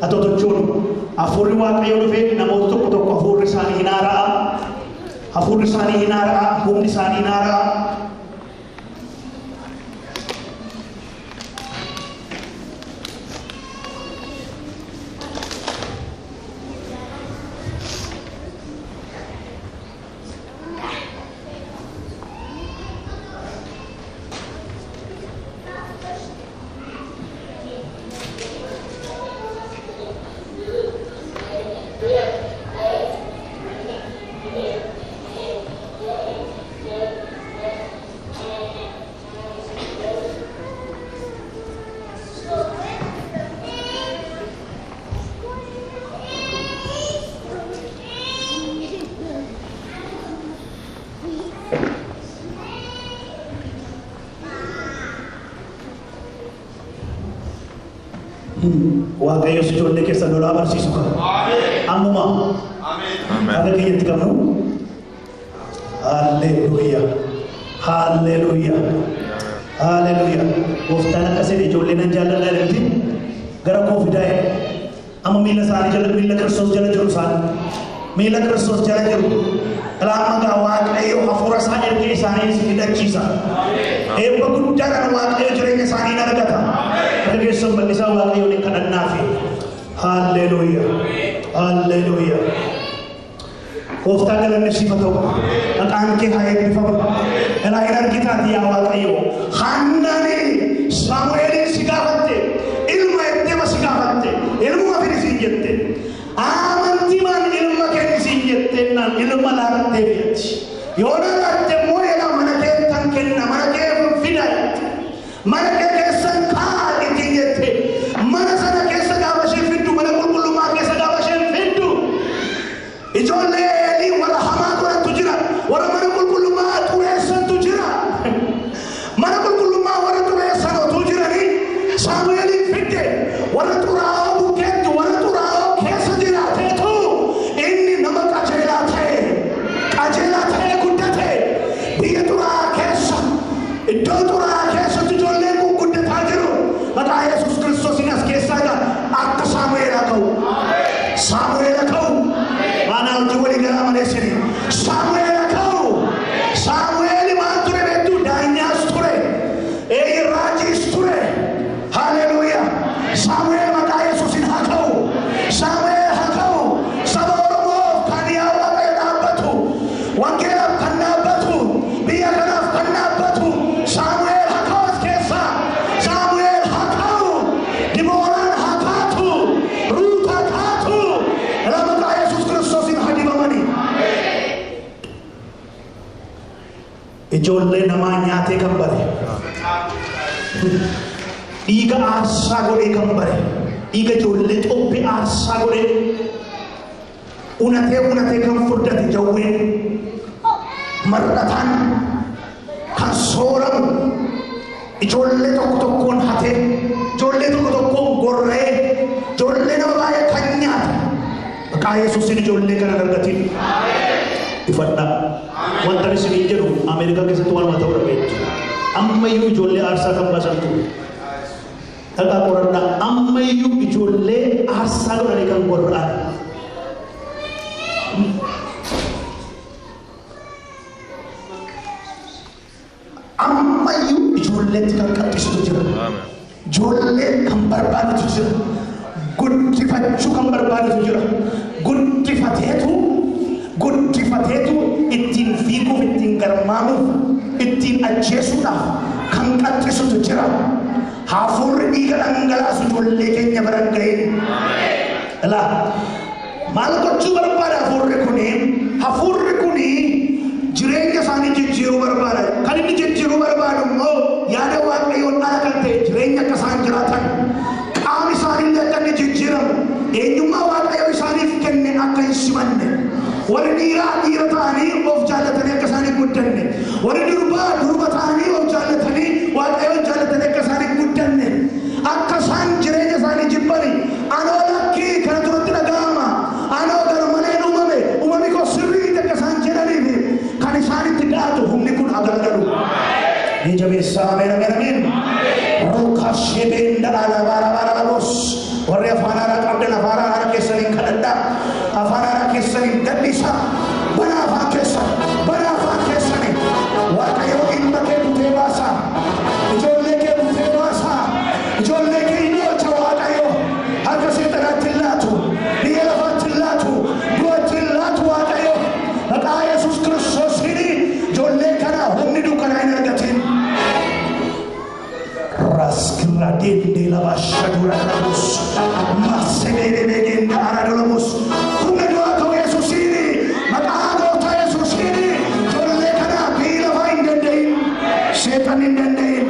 Haa totochoonu. Hafuurri Waaqayyoo dhufee namoota tokko tokko hafuurri isaanii hin haara'a. Hafuurri isaanii hin haara'a. Humni isaanii hin haara'a. Waaqayyo si ijoollee keessa lolaa barsiisu qaba. Ammuma harka keenyatti qabnu. Haalleluuyaa. Haalleluuyaa. Haalleluuyaa. Gooftaan akkas jedhe, ijoollee nan jaalladha jedhamti. Gara koo fidaa jedhe. Amma miila isaanii jala, miila Kiristoos jala jiru isaan. Miila Kiristoos jala jiru. Ilaa, amma gaa Waaqayyo hafuura isaa ergee isaanii isin hidhachiisa. Eebba guddaadhaan Waaqayyo jireenya isaanii hin argata. Harka keessan bal'isaa Waaqayyoon hin kadhannaafi. Haalleluuyaa. Haalleluuyaa. Gooftaa, galanni siif haa ta'u. Maqaan kee haa eebbifamu. Ilaa, hin argitaati yaa Waaqayyo. Haannaan Saamu'eelin si gaafatte. Ilma etteema si gaafatte. Ilmuma fidi siin jette. Amantiimaan ilma kenni siin jettennaan ilma laattee fiyatti. Yoo na laatte immoo jedha, mana kee tan kenna, mana kee fida jette. Mana kee keessan kaa ittiin jette. Mana sana keessa gaafa isheen fiddu, mana qulqullummaa keessa gaafa isheen fiddu, ijoollee Eelii warra hamaa godhantu jira. Warra mana qulqullummaa xureessantu jira. Mana qulqullummaa warra xureessan otuu jiranii Saamu'eeliin fidde, warra xuraa'oo bukkeetti, warra xuraa'oo keessa jiraateetu inni nama qajeelaa ta'e. Qajeelaa ta'ee guddate. Biyya xuraa'aa keessa, iddoo xuraa'aa keessatti ijoolleen kun guddataa jiru. Maqaa Yesuus Kiristoosiin as keessaa jira. Akka Saamu'eel haa ka'u. Saamu'eel haa ka'u. Maanaa hojii walii galaa malee sini. Saamu'eel haa ka'u. Saamu'eel maal ture beektu? Daanyaas ture. Eeyyi, raajiis ture. Haleluuyaa. Saamu'eel maqaa Yesuusiin haa ka'u. Saamu'eel haa ka'u. Saba Oromoof kan yaa Waaqayyo dhaabbatu. Wangeelaaf kan dhaabbatu. Biyya kanaaf kan dhaabbatu. Saamu'eel haa ka'u as keessaa. Saamu'eel haa ka'u. Dibooraan haa kaatu. Ruut haa kaatu. Ilaa, maqaa Yesuus Kiristoosiin haa dibamanii. Ijoollee namaa nyaatee kan bare. Dhiiga aarsaa godhee kan bare. Dhiiga ijoollee xobbe aarsaa godhee. Unatee unatee kan furdate jawween mar'ataan kan sooramu ijoollee tokko tokkoon hatee, ijoollee tokko tokkoon gorra'ee, ijoollee nama baay'ee kan nyaate. Maqaa Yesuusiin ijoollee kana argatiin ifadhaa. Wanta isiniin jedhu Ameerikaa keessatti waanuma ta'udha beektu. Ammayyuu ijoollee aarsaa kan baasantu. Dhaqaa qoradhaa. Ammayyuu ijoollee aarsaa godhanii kan gorra'an. Ammayyuu ijoolleetti kan qaxxisutu jira. Ijoollee kan barbaadutu jira. Guddifachuu kan barbaadutu jira. Guddifateetu guddifateetu ittiin fiiguuf, ittiin garmaamuuf, ittiin ajjeesuudhaaf kan qaxxisutu jira. Hafuurri dhiiga dhangalaasu ijoollee keenya bira hin gahin. Ilaa, maal gochuu barbaada hafuurri kuni? Hafuurri kuni jireenya isaanii jijjiiruu barbaada. Kan inni jijjiiruu barbaadu immoo yaada Waaqayyoon ala kan ta'e jireenya akka isaan jiraatan, qaamni isaaniillee akka inni jijjiiramu, eenyummaa Waaqayyo isaaniif kenne akka hin simanne, warri dhiiraa dhiira ta'anii of jaallatanii akka isaan hin guddanne, warri durbaa durba ta'anii of jaallatanii Waaqayyoon jaallatanii akka isaan hin guddanne, akka isaan jireenya isaanii jibbani. Anoo lakkii kana duratti dhaga'ama, anoo garmaleen uumame, uumamni koo sirrii miti akka isaan jedhaniif kan isaanitti dha'atu humni kun haa garagalu. Ni jabeessaa. Ameen, ameen, ameen. Roka shebeen dhala. Warri afaan haaraa qabdan afaan haaraa keessaniin kadhadhaa. Afaan haaraa keessaniin gadhiisaa. Bana afaan keessan, bana afaan keessanii. Waaqayyo ilma kee butee baasaa. Ijoollee kee butee baasaa. Ijoollee kee inni oolcha Waaqayyo. Harka seexanaatti hin laatu. Biyya lafaatti hin laatu. Du'atti hin laatu Waaqayyo. Maqaa Yesuus Kiristoosiin ijoollee kana humni dukkanaa hin argatin. Raskira dende lava shadura rabus. Masedere begenda aradolamus. Humna du'aa ka'u Yesuusiin, maqaa gooftaa Yesuusiin ijoollee kana biyya lafaa hin danda'in. Seexanni hin danda'in.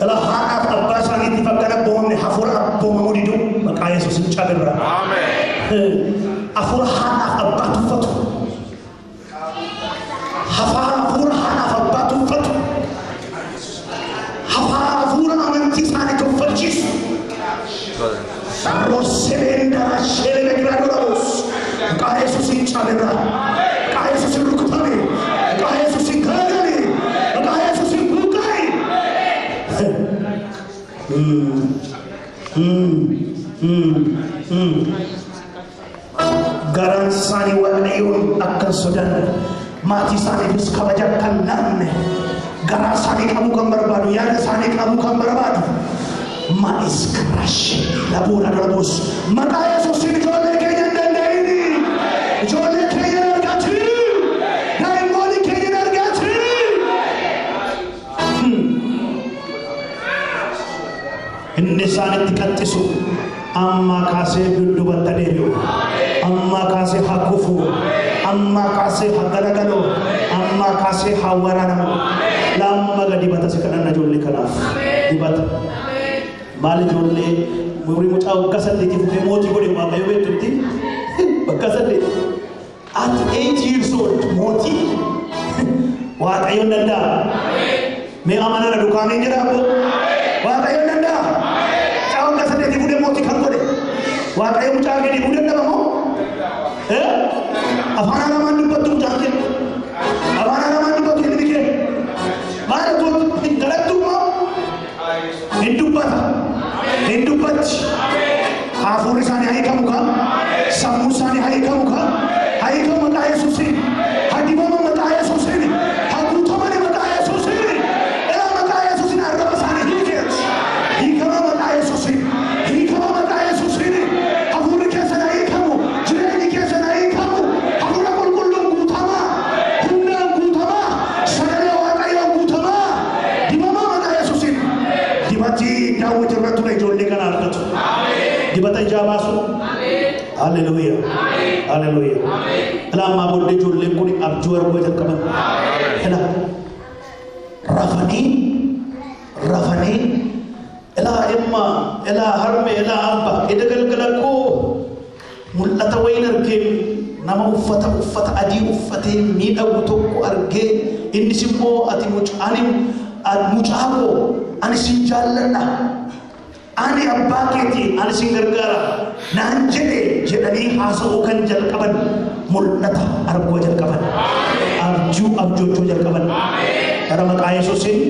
Ilaa, haadhaaf abbaa isaaniitiif akka hin abboomamne, hafuura abboomamuu diduu maqaa Yesuusin cabirra. Hafuura haadhaaf abbaa tuffatu. Hafuura haadhaaf abbaa tuffatu. Hafuura amantii isaanii tuffachiisu. Rosebendara shelebegradorabos. Maqaa Yesuusin cabirra. Maqaa Yesuusin rukutame. Maqaa Yesuusin galagale. Maqaa Yesuusin buqqa'e. Garaan isaanii Waaqayyoon akka hin sodaanne, maatii isaaniifis kabaja akka hin laanne, garaa isaanii qabuu kan barbaadu, yaada isaanii qabuu kan barbaadu. Ma'is kirash labuura darbuus maqaa Yesuusiin ijoollee keenya hin danda'ini. Ijoollee keenya hin argatin. Daa'immoonni keenya hin argatin. Inni isaanitti qaxxisu ammaa kaasee dudduubatti deebi'u. Ammaa kaasee haa kufu. Ammaa kaasee haa garagalu. Ammaa kaasee haa waraanamu. Lamma gadi dibata si kadhanna ijoollee kanaaf. Dibata. Maal, ijoollee umurii mucaa waggaa 8 fuudhee mootii godhe Waaqayyo beektutti waggaa 8. At 8 years old mootii Waaqayyoon danda'a. Mee amanana dukaameen jedha abbo. Waaqayyoon danda'a. Mucaa waggaa 8 fuudhee mootii kan godhe. Waaqayyo mucaa gadi fuudhee danda'ama moo? Afaan haramaan dubbattu mucaan kee. Afaan haramaan dubbatu ilmi kee. Maal hin kadhattu immoo? Hin dubbata. Hin dubbatti. Hafuurri isaanii haa hiikamu kaa. Sammuu isaanii haa hiikamu kaa. Haa hiikamu maqaa Yesuusiin. Haa dibamu maqaa Yesuusiin. Haa guutamani maqaa Yesuusiin. Ilaa, maqaa Yesuusiin arraba isaanii hiikeeti. Hiikama maqaa Yesuusiin. Hiikama maqaa Yesuusiin. Hafuurri keessan haa hiikamu. Jireenyi keessan haa hiikamu. Hafuura qulqulluun guutamaa. Humnaan guutamaa. Sagalee Waaqayyoon guutamaa. Dibamaa maqaa Yesuusiin. Dibatii Daawwit irra ture ijoollee kana argatu. Dibata ijaa baasu. Haleluuyaa. Haleluuyaa. Ilaa, ammaa booddee ijoolleen kun abjuu arguu jalqaban. Ilaa, rafanii Rafanii ilaa imma ilaa harme ilaa abba eda galgala koo mul'ata wayin argee nama uffata uffata adii uffatee miidhagu tokko argee innis immoo ati mucaa koo ani sin jaalladha ani abbaa keetii ani sin gargaara naan jedhe jedhanii haasa'uu kan jalqaban mul'ata arguu jalqaban abjuu abjoochuu jalqaban gara maqaa Yesuusiin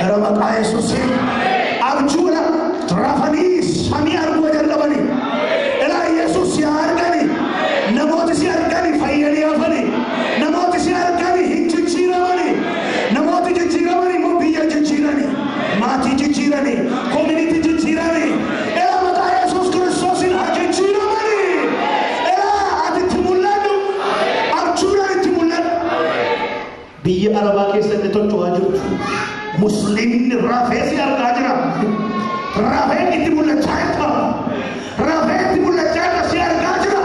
gara maqaa Yesuusiin abjuudha rafanii samii arguu jalqabani. Ilaa Yesuus si argani, namooti si argani fayyanii hafani, namooti si argani hin jijjiiramani, namooti jijjiiramani immoo biyya jijjiirani, maatii jijjiirani, community jijjiirani. Ilaa maqaa Yesuus Kiristoosiin haa jijjiiramani. Ilaa ati itti mul'adhu, abjuudhaan itti mul'adhu. Biyya Arabaa keessatti tolchuwaa jirtu Musliimni rafee si argaa jira. Rafee itti mul'achaa jira. Rafee itti mul'achaa jira si argaa jira.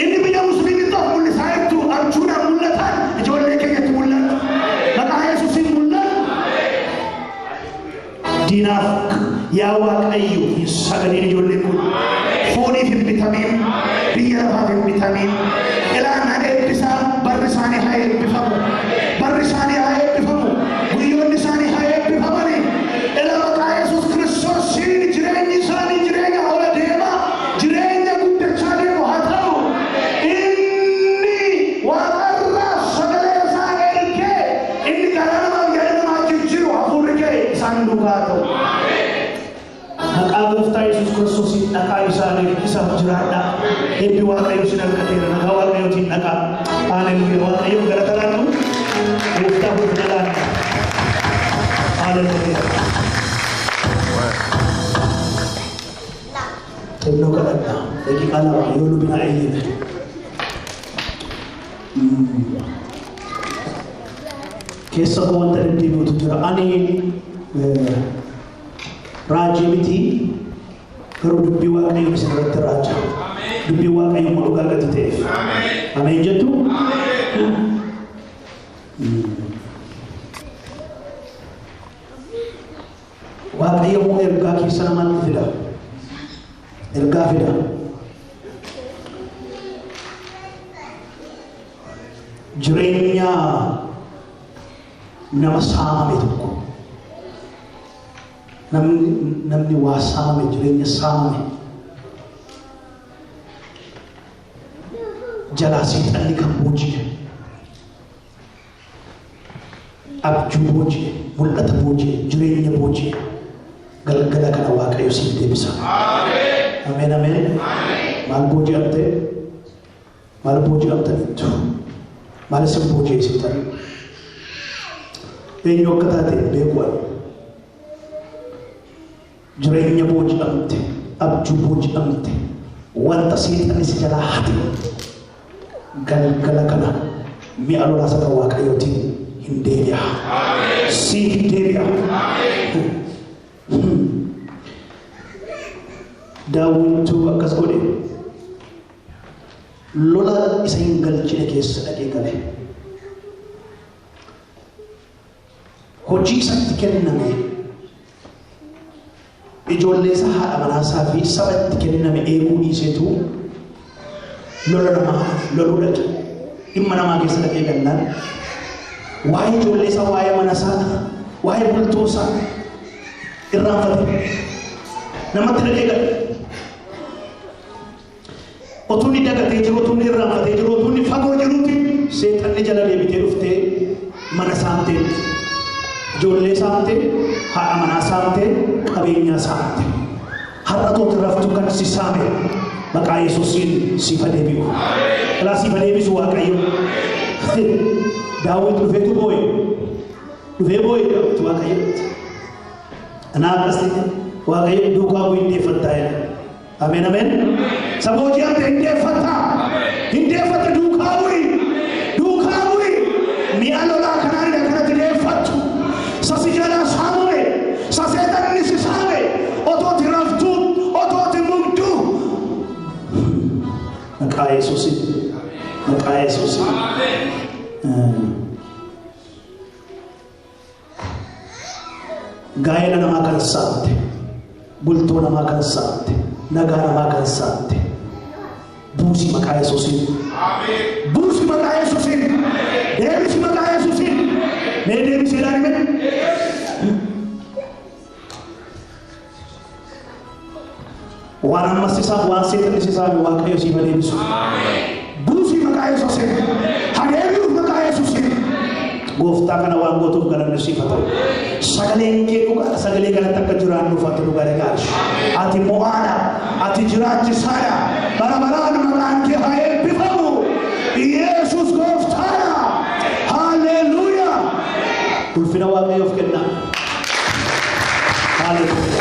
Inni biyya musliimitti of mul'isaa jirtu abjuudhaan mul'atan ijoollee keenyatti mul'atu. Maqaa Yesuusiin mul'atu. Diinaaf yaa Waaqayyo hin sagaliin ijoolleen kun. Fooniif hin bitamiin, biyya lafaaf hin bitamiin. Ilaan haa eebbisaa, barri isaanii haa eebbifamu. Barri isaanii haa eebbifamu. Guyyoonni isaanii haa eebbifamani. Ila maqaa Yesuus Kiristoosiin jireenyi isaanii jireenya ola deemaa, jireenya guddachaa deemu haa ta'u. Inni waaqarraa sagalee isaa ergee inni garaa namaaf yaada namaa jijjiiru hafuurri kee isaan duukaa haa ta'u. Maqaa gooftaa Yesuus Kiristoosiin dhaqaa isaaniif isaaf jiraadhaa. Eebbi Waaqayyo isin argateera. Nagaa Waaqayyootiin dhaqaa. Haleluuyaa. Waaqayyo galata laannu. Gooftaa ulfina laanna. Haleluuyaa. Xinnoo kadhadhaa. Daqiiqaa 2 yoo lubina eeyyame. Keessa koo wanta deddeebi'utu jira. Ani raajii miti garuu dubbii Waaqayyoon isin irratti raaja. Dubbii Waaqayyo immoo dhugaa gati ta'eef. Ameen jettu? Waaqayyo immoo ergaa keessa namaatti fida. Ergaa fida. Jireenya nama saamame tokko. Namni waa saamame jireenya saamame jalaa seexanni kan booji'e abjuu booji'e mul'ata booji'e jireenya booji'e galgala kana Waaqayyo siif deebisa. Ameen ameen. Maal booji'amte? Maal booji'amtanittu? Maal isin booji'e seexanni? Eenyu akka taate hin beeku ani. Jireenya booji'amte, abjuu booji'amte, wanta seexanni si jalaa hate galgala kana mi'a lolaa isa kan Waaqayyootiin hin deebi'a. Siif deebi'a. Daawwittuu akkas godhe lola isa hin galchine keessa dhaqee gale. Hojii isatti kenname ijoollee isaa haadha manaasaa fi saba itti kenname eeguu dhiiseetu lola namaa loluu dhaqe. Dhimma namaa keessa dhaqee gallaan waa'ee ijoollee isaa, waa'ee mana isaa, waa'ee bultoo isaa irraanfate. Namatti dhaqee gale. Otuu inni dagatee jiru, otuu inni irraanfatee jiru, otuu inni fagoo jiruuti seexanni jala deebitee dhuftee mana saamteetti. Ijoollee saamtee, haadha manaa saamtee, qabeenyaa saamte. Har'a tooti raftu kan si saame maqaa Yesuusiin siif haa deebi'u. Ilaa siif haa deebisu Waaqayyo. Daawit dhufeetu boo'e. Dhufee boo'e Daawit Waaqayyotti. Anaa akkasitti Waaqayyo duukaa bu'u hin deeffattaa jedhe. Ameen ameen. Isa booji'amte hin deeffattaa. Hin deeffatte duukaa bu'i. Duukaa bu'i. Mi'a lolaa kanaanidha kanatti deeffattu. Isa si jalaa saamame. Isa seexanni si saame. Otooti raftuu. Otooti mugduu. Maqaa Yesuusiin. Maqaa Yesuusiin. Gaa'ela namaa kan saamte, bultoo namaa kan saamte, nagaa namaa kan saamte, buusii maqaa Yesuusiin. Buusi maqaa Yesuusiin. Deebisi maqaa Yesuusiin. Mee deebisi ilaali mee. Waan ammas isaaf waan seexanni sisaame Waaqayyo siif haa deebisu. Buusi maqaa Yesuusiin. Haa deebi'uuf maqaa Yesuusiin. Gooftaa kana waan gootuuf galanni siif haa ta'u. Sagaleen kee dhugaadha. Sagalee kanatti akka jiraannuuf ati nu gargaari. Ati mo'aadha. Ati jiraachisaadha. Bara baraan maqaan kee haa eebbifamu. Yesuus gooftaadha. Haalleluuyaa. Ulfina Waaqayyoof kennaa. Haalleluuyaa.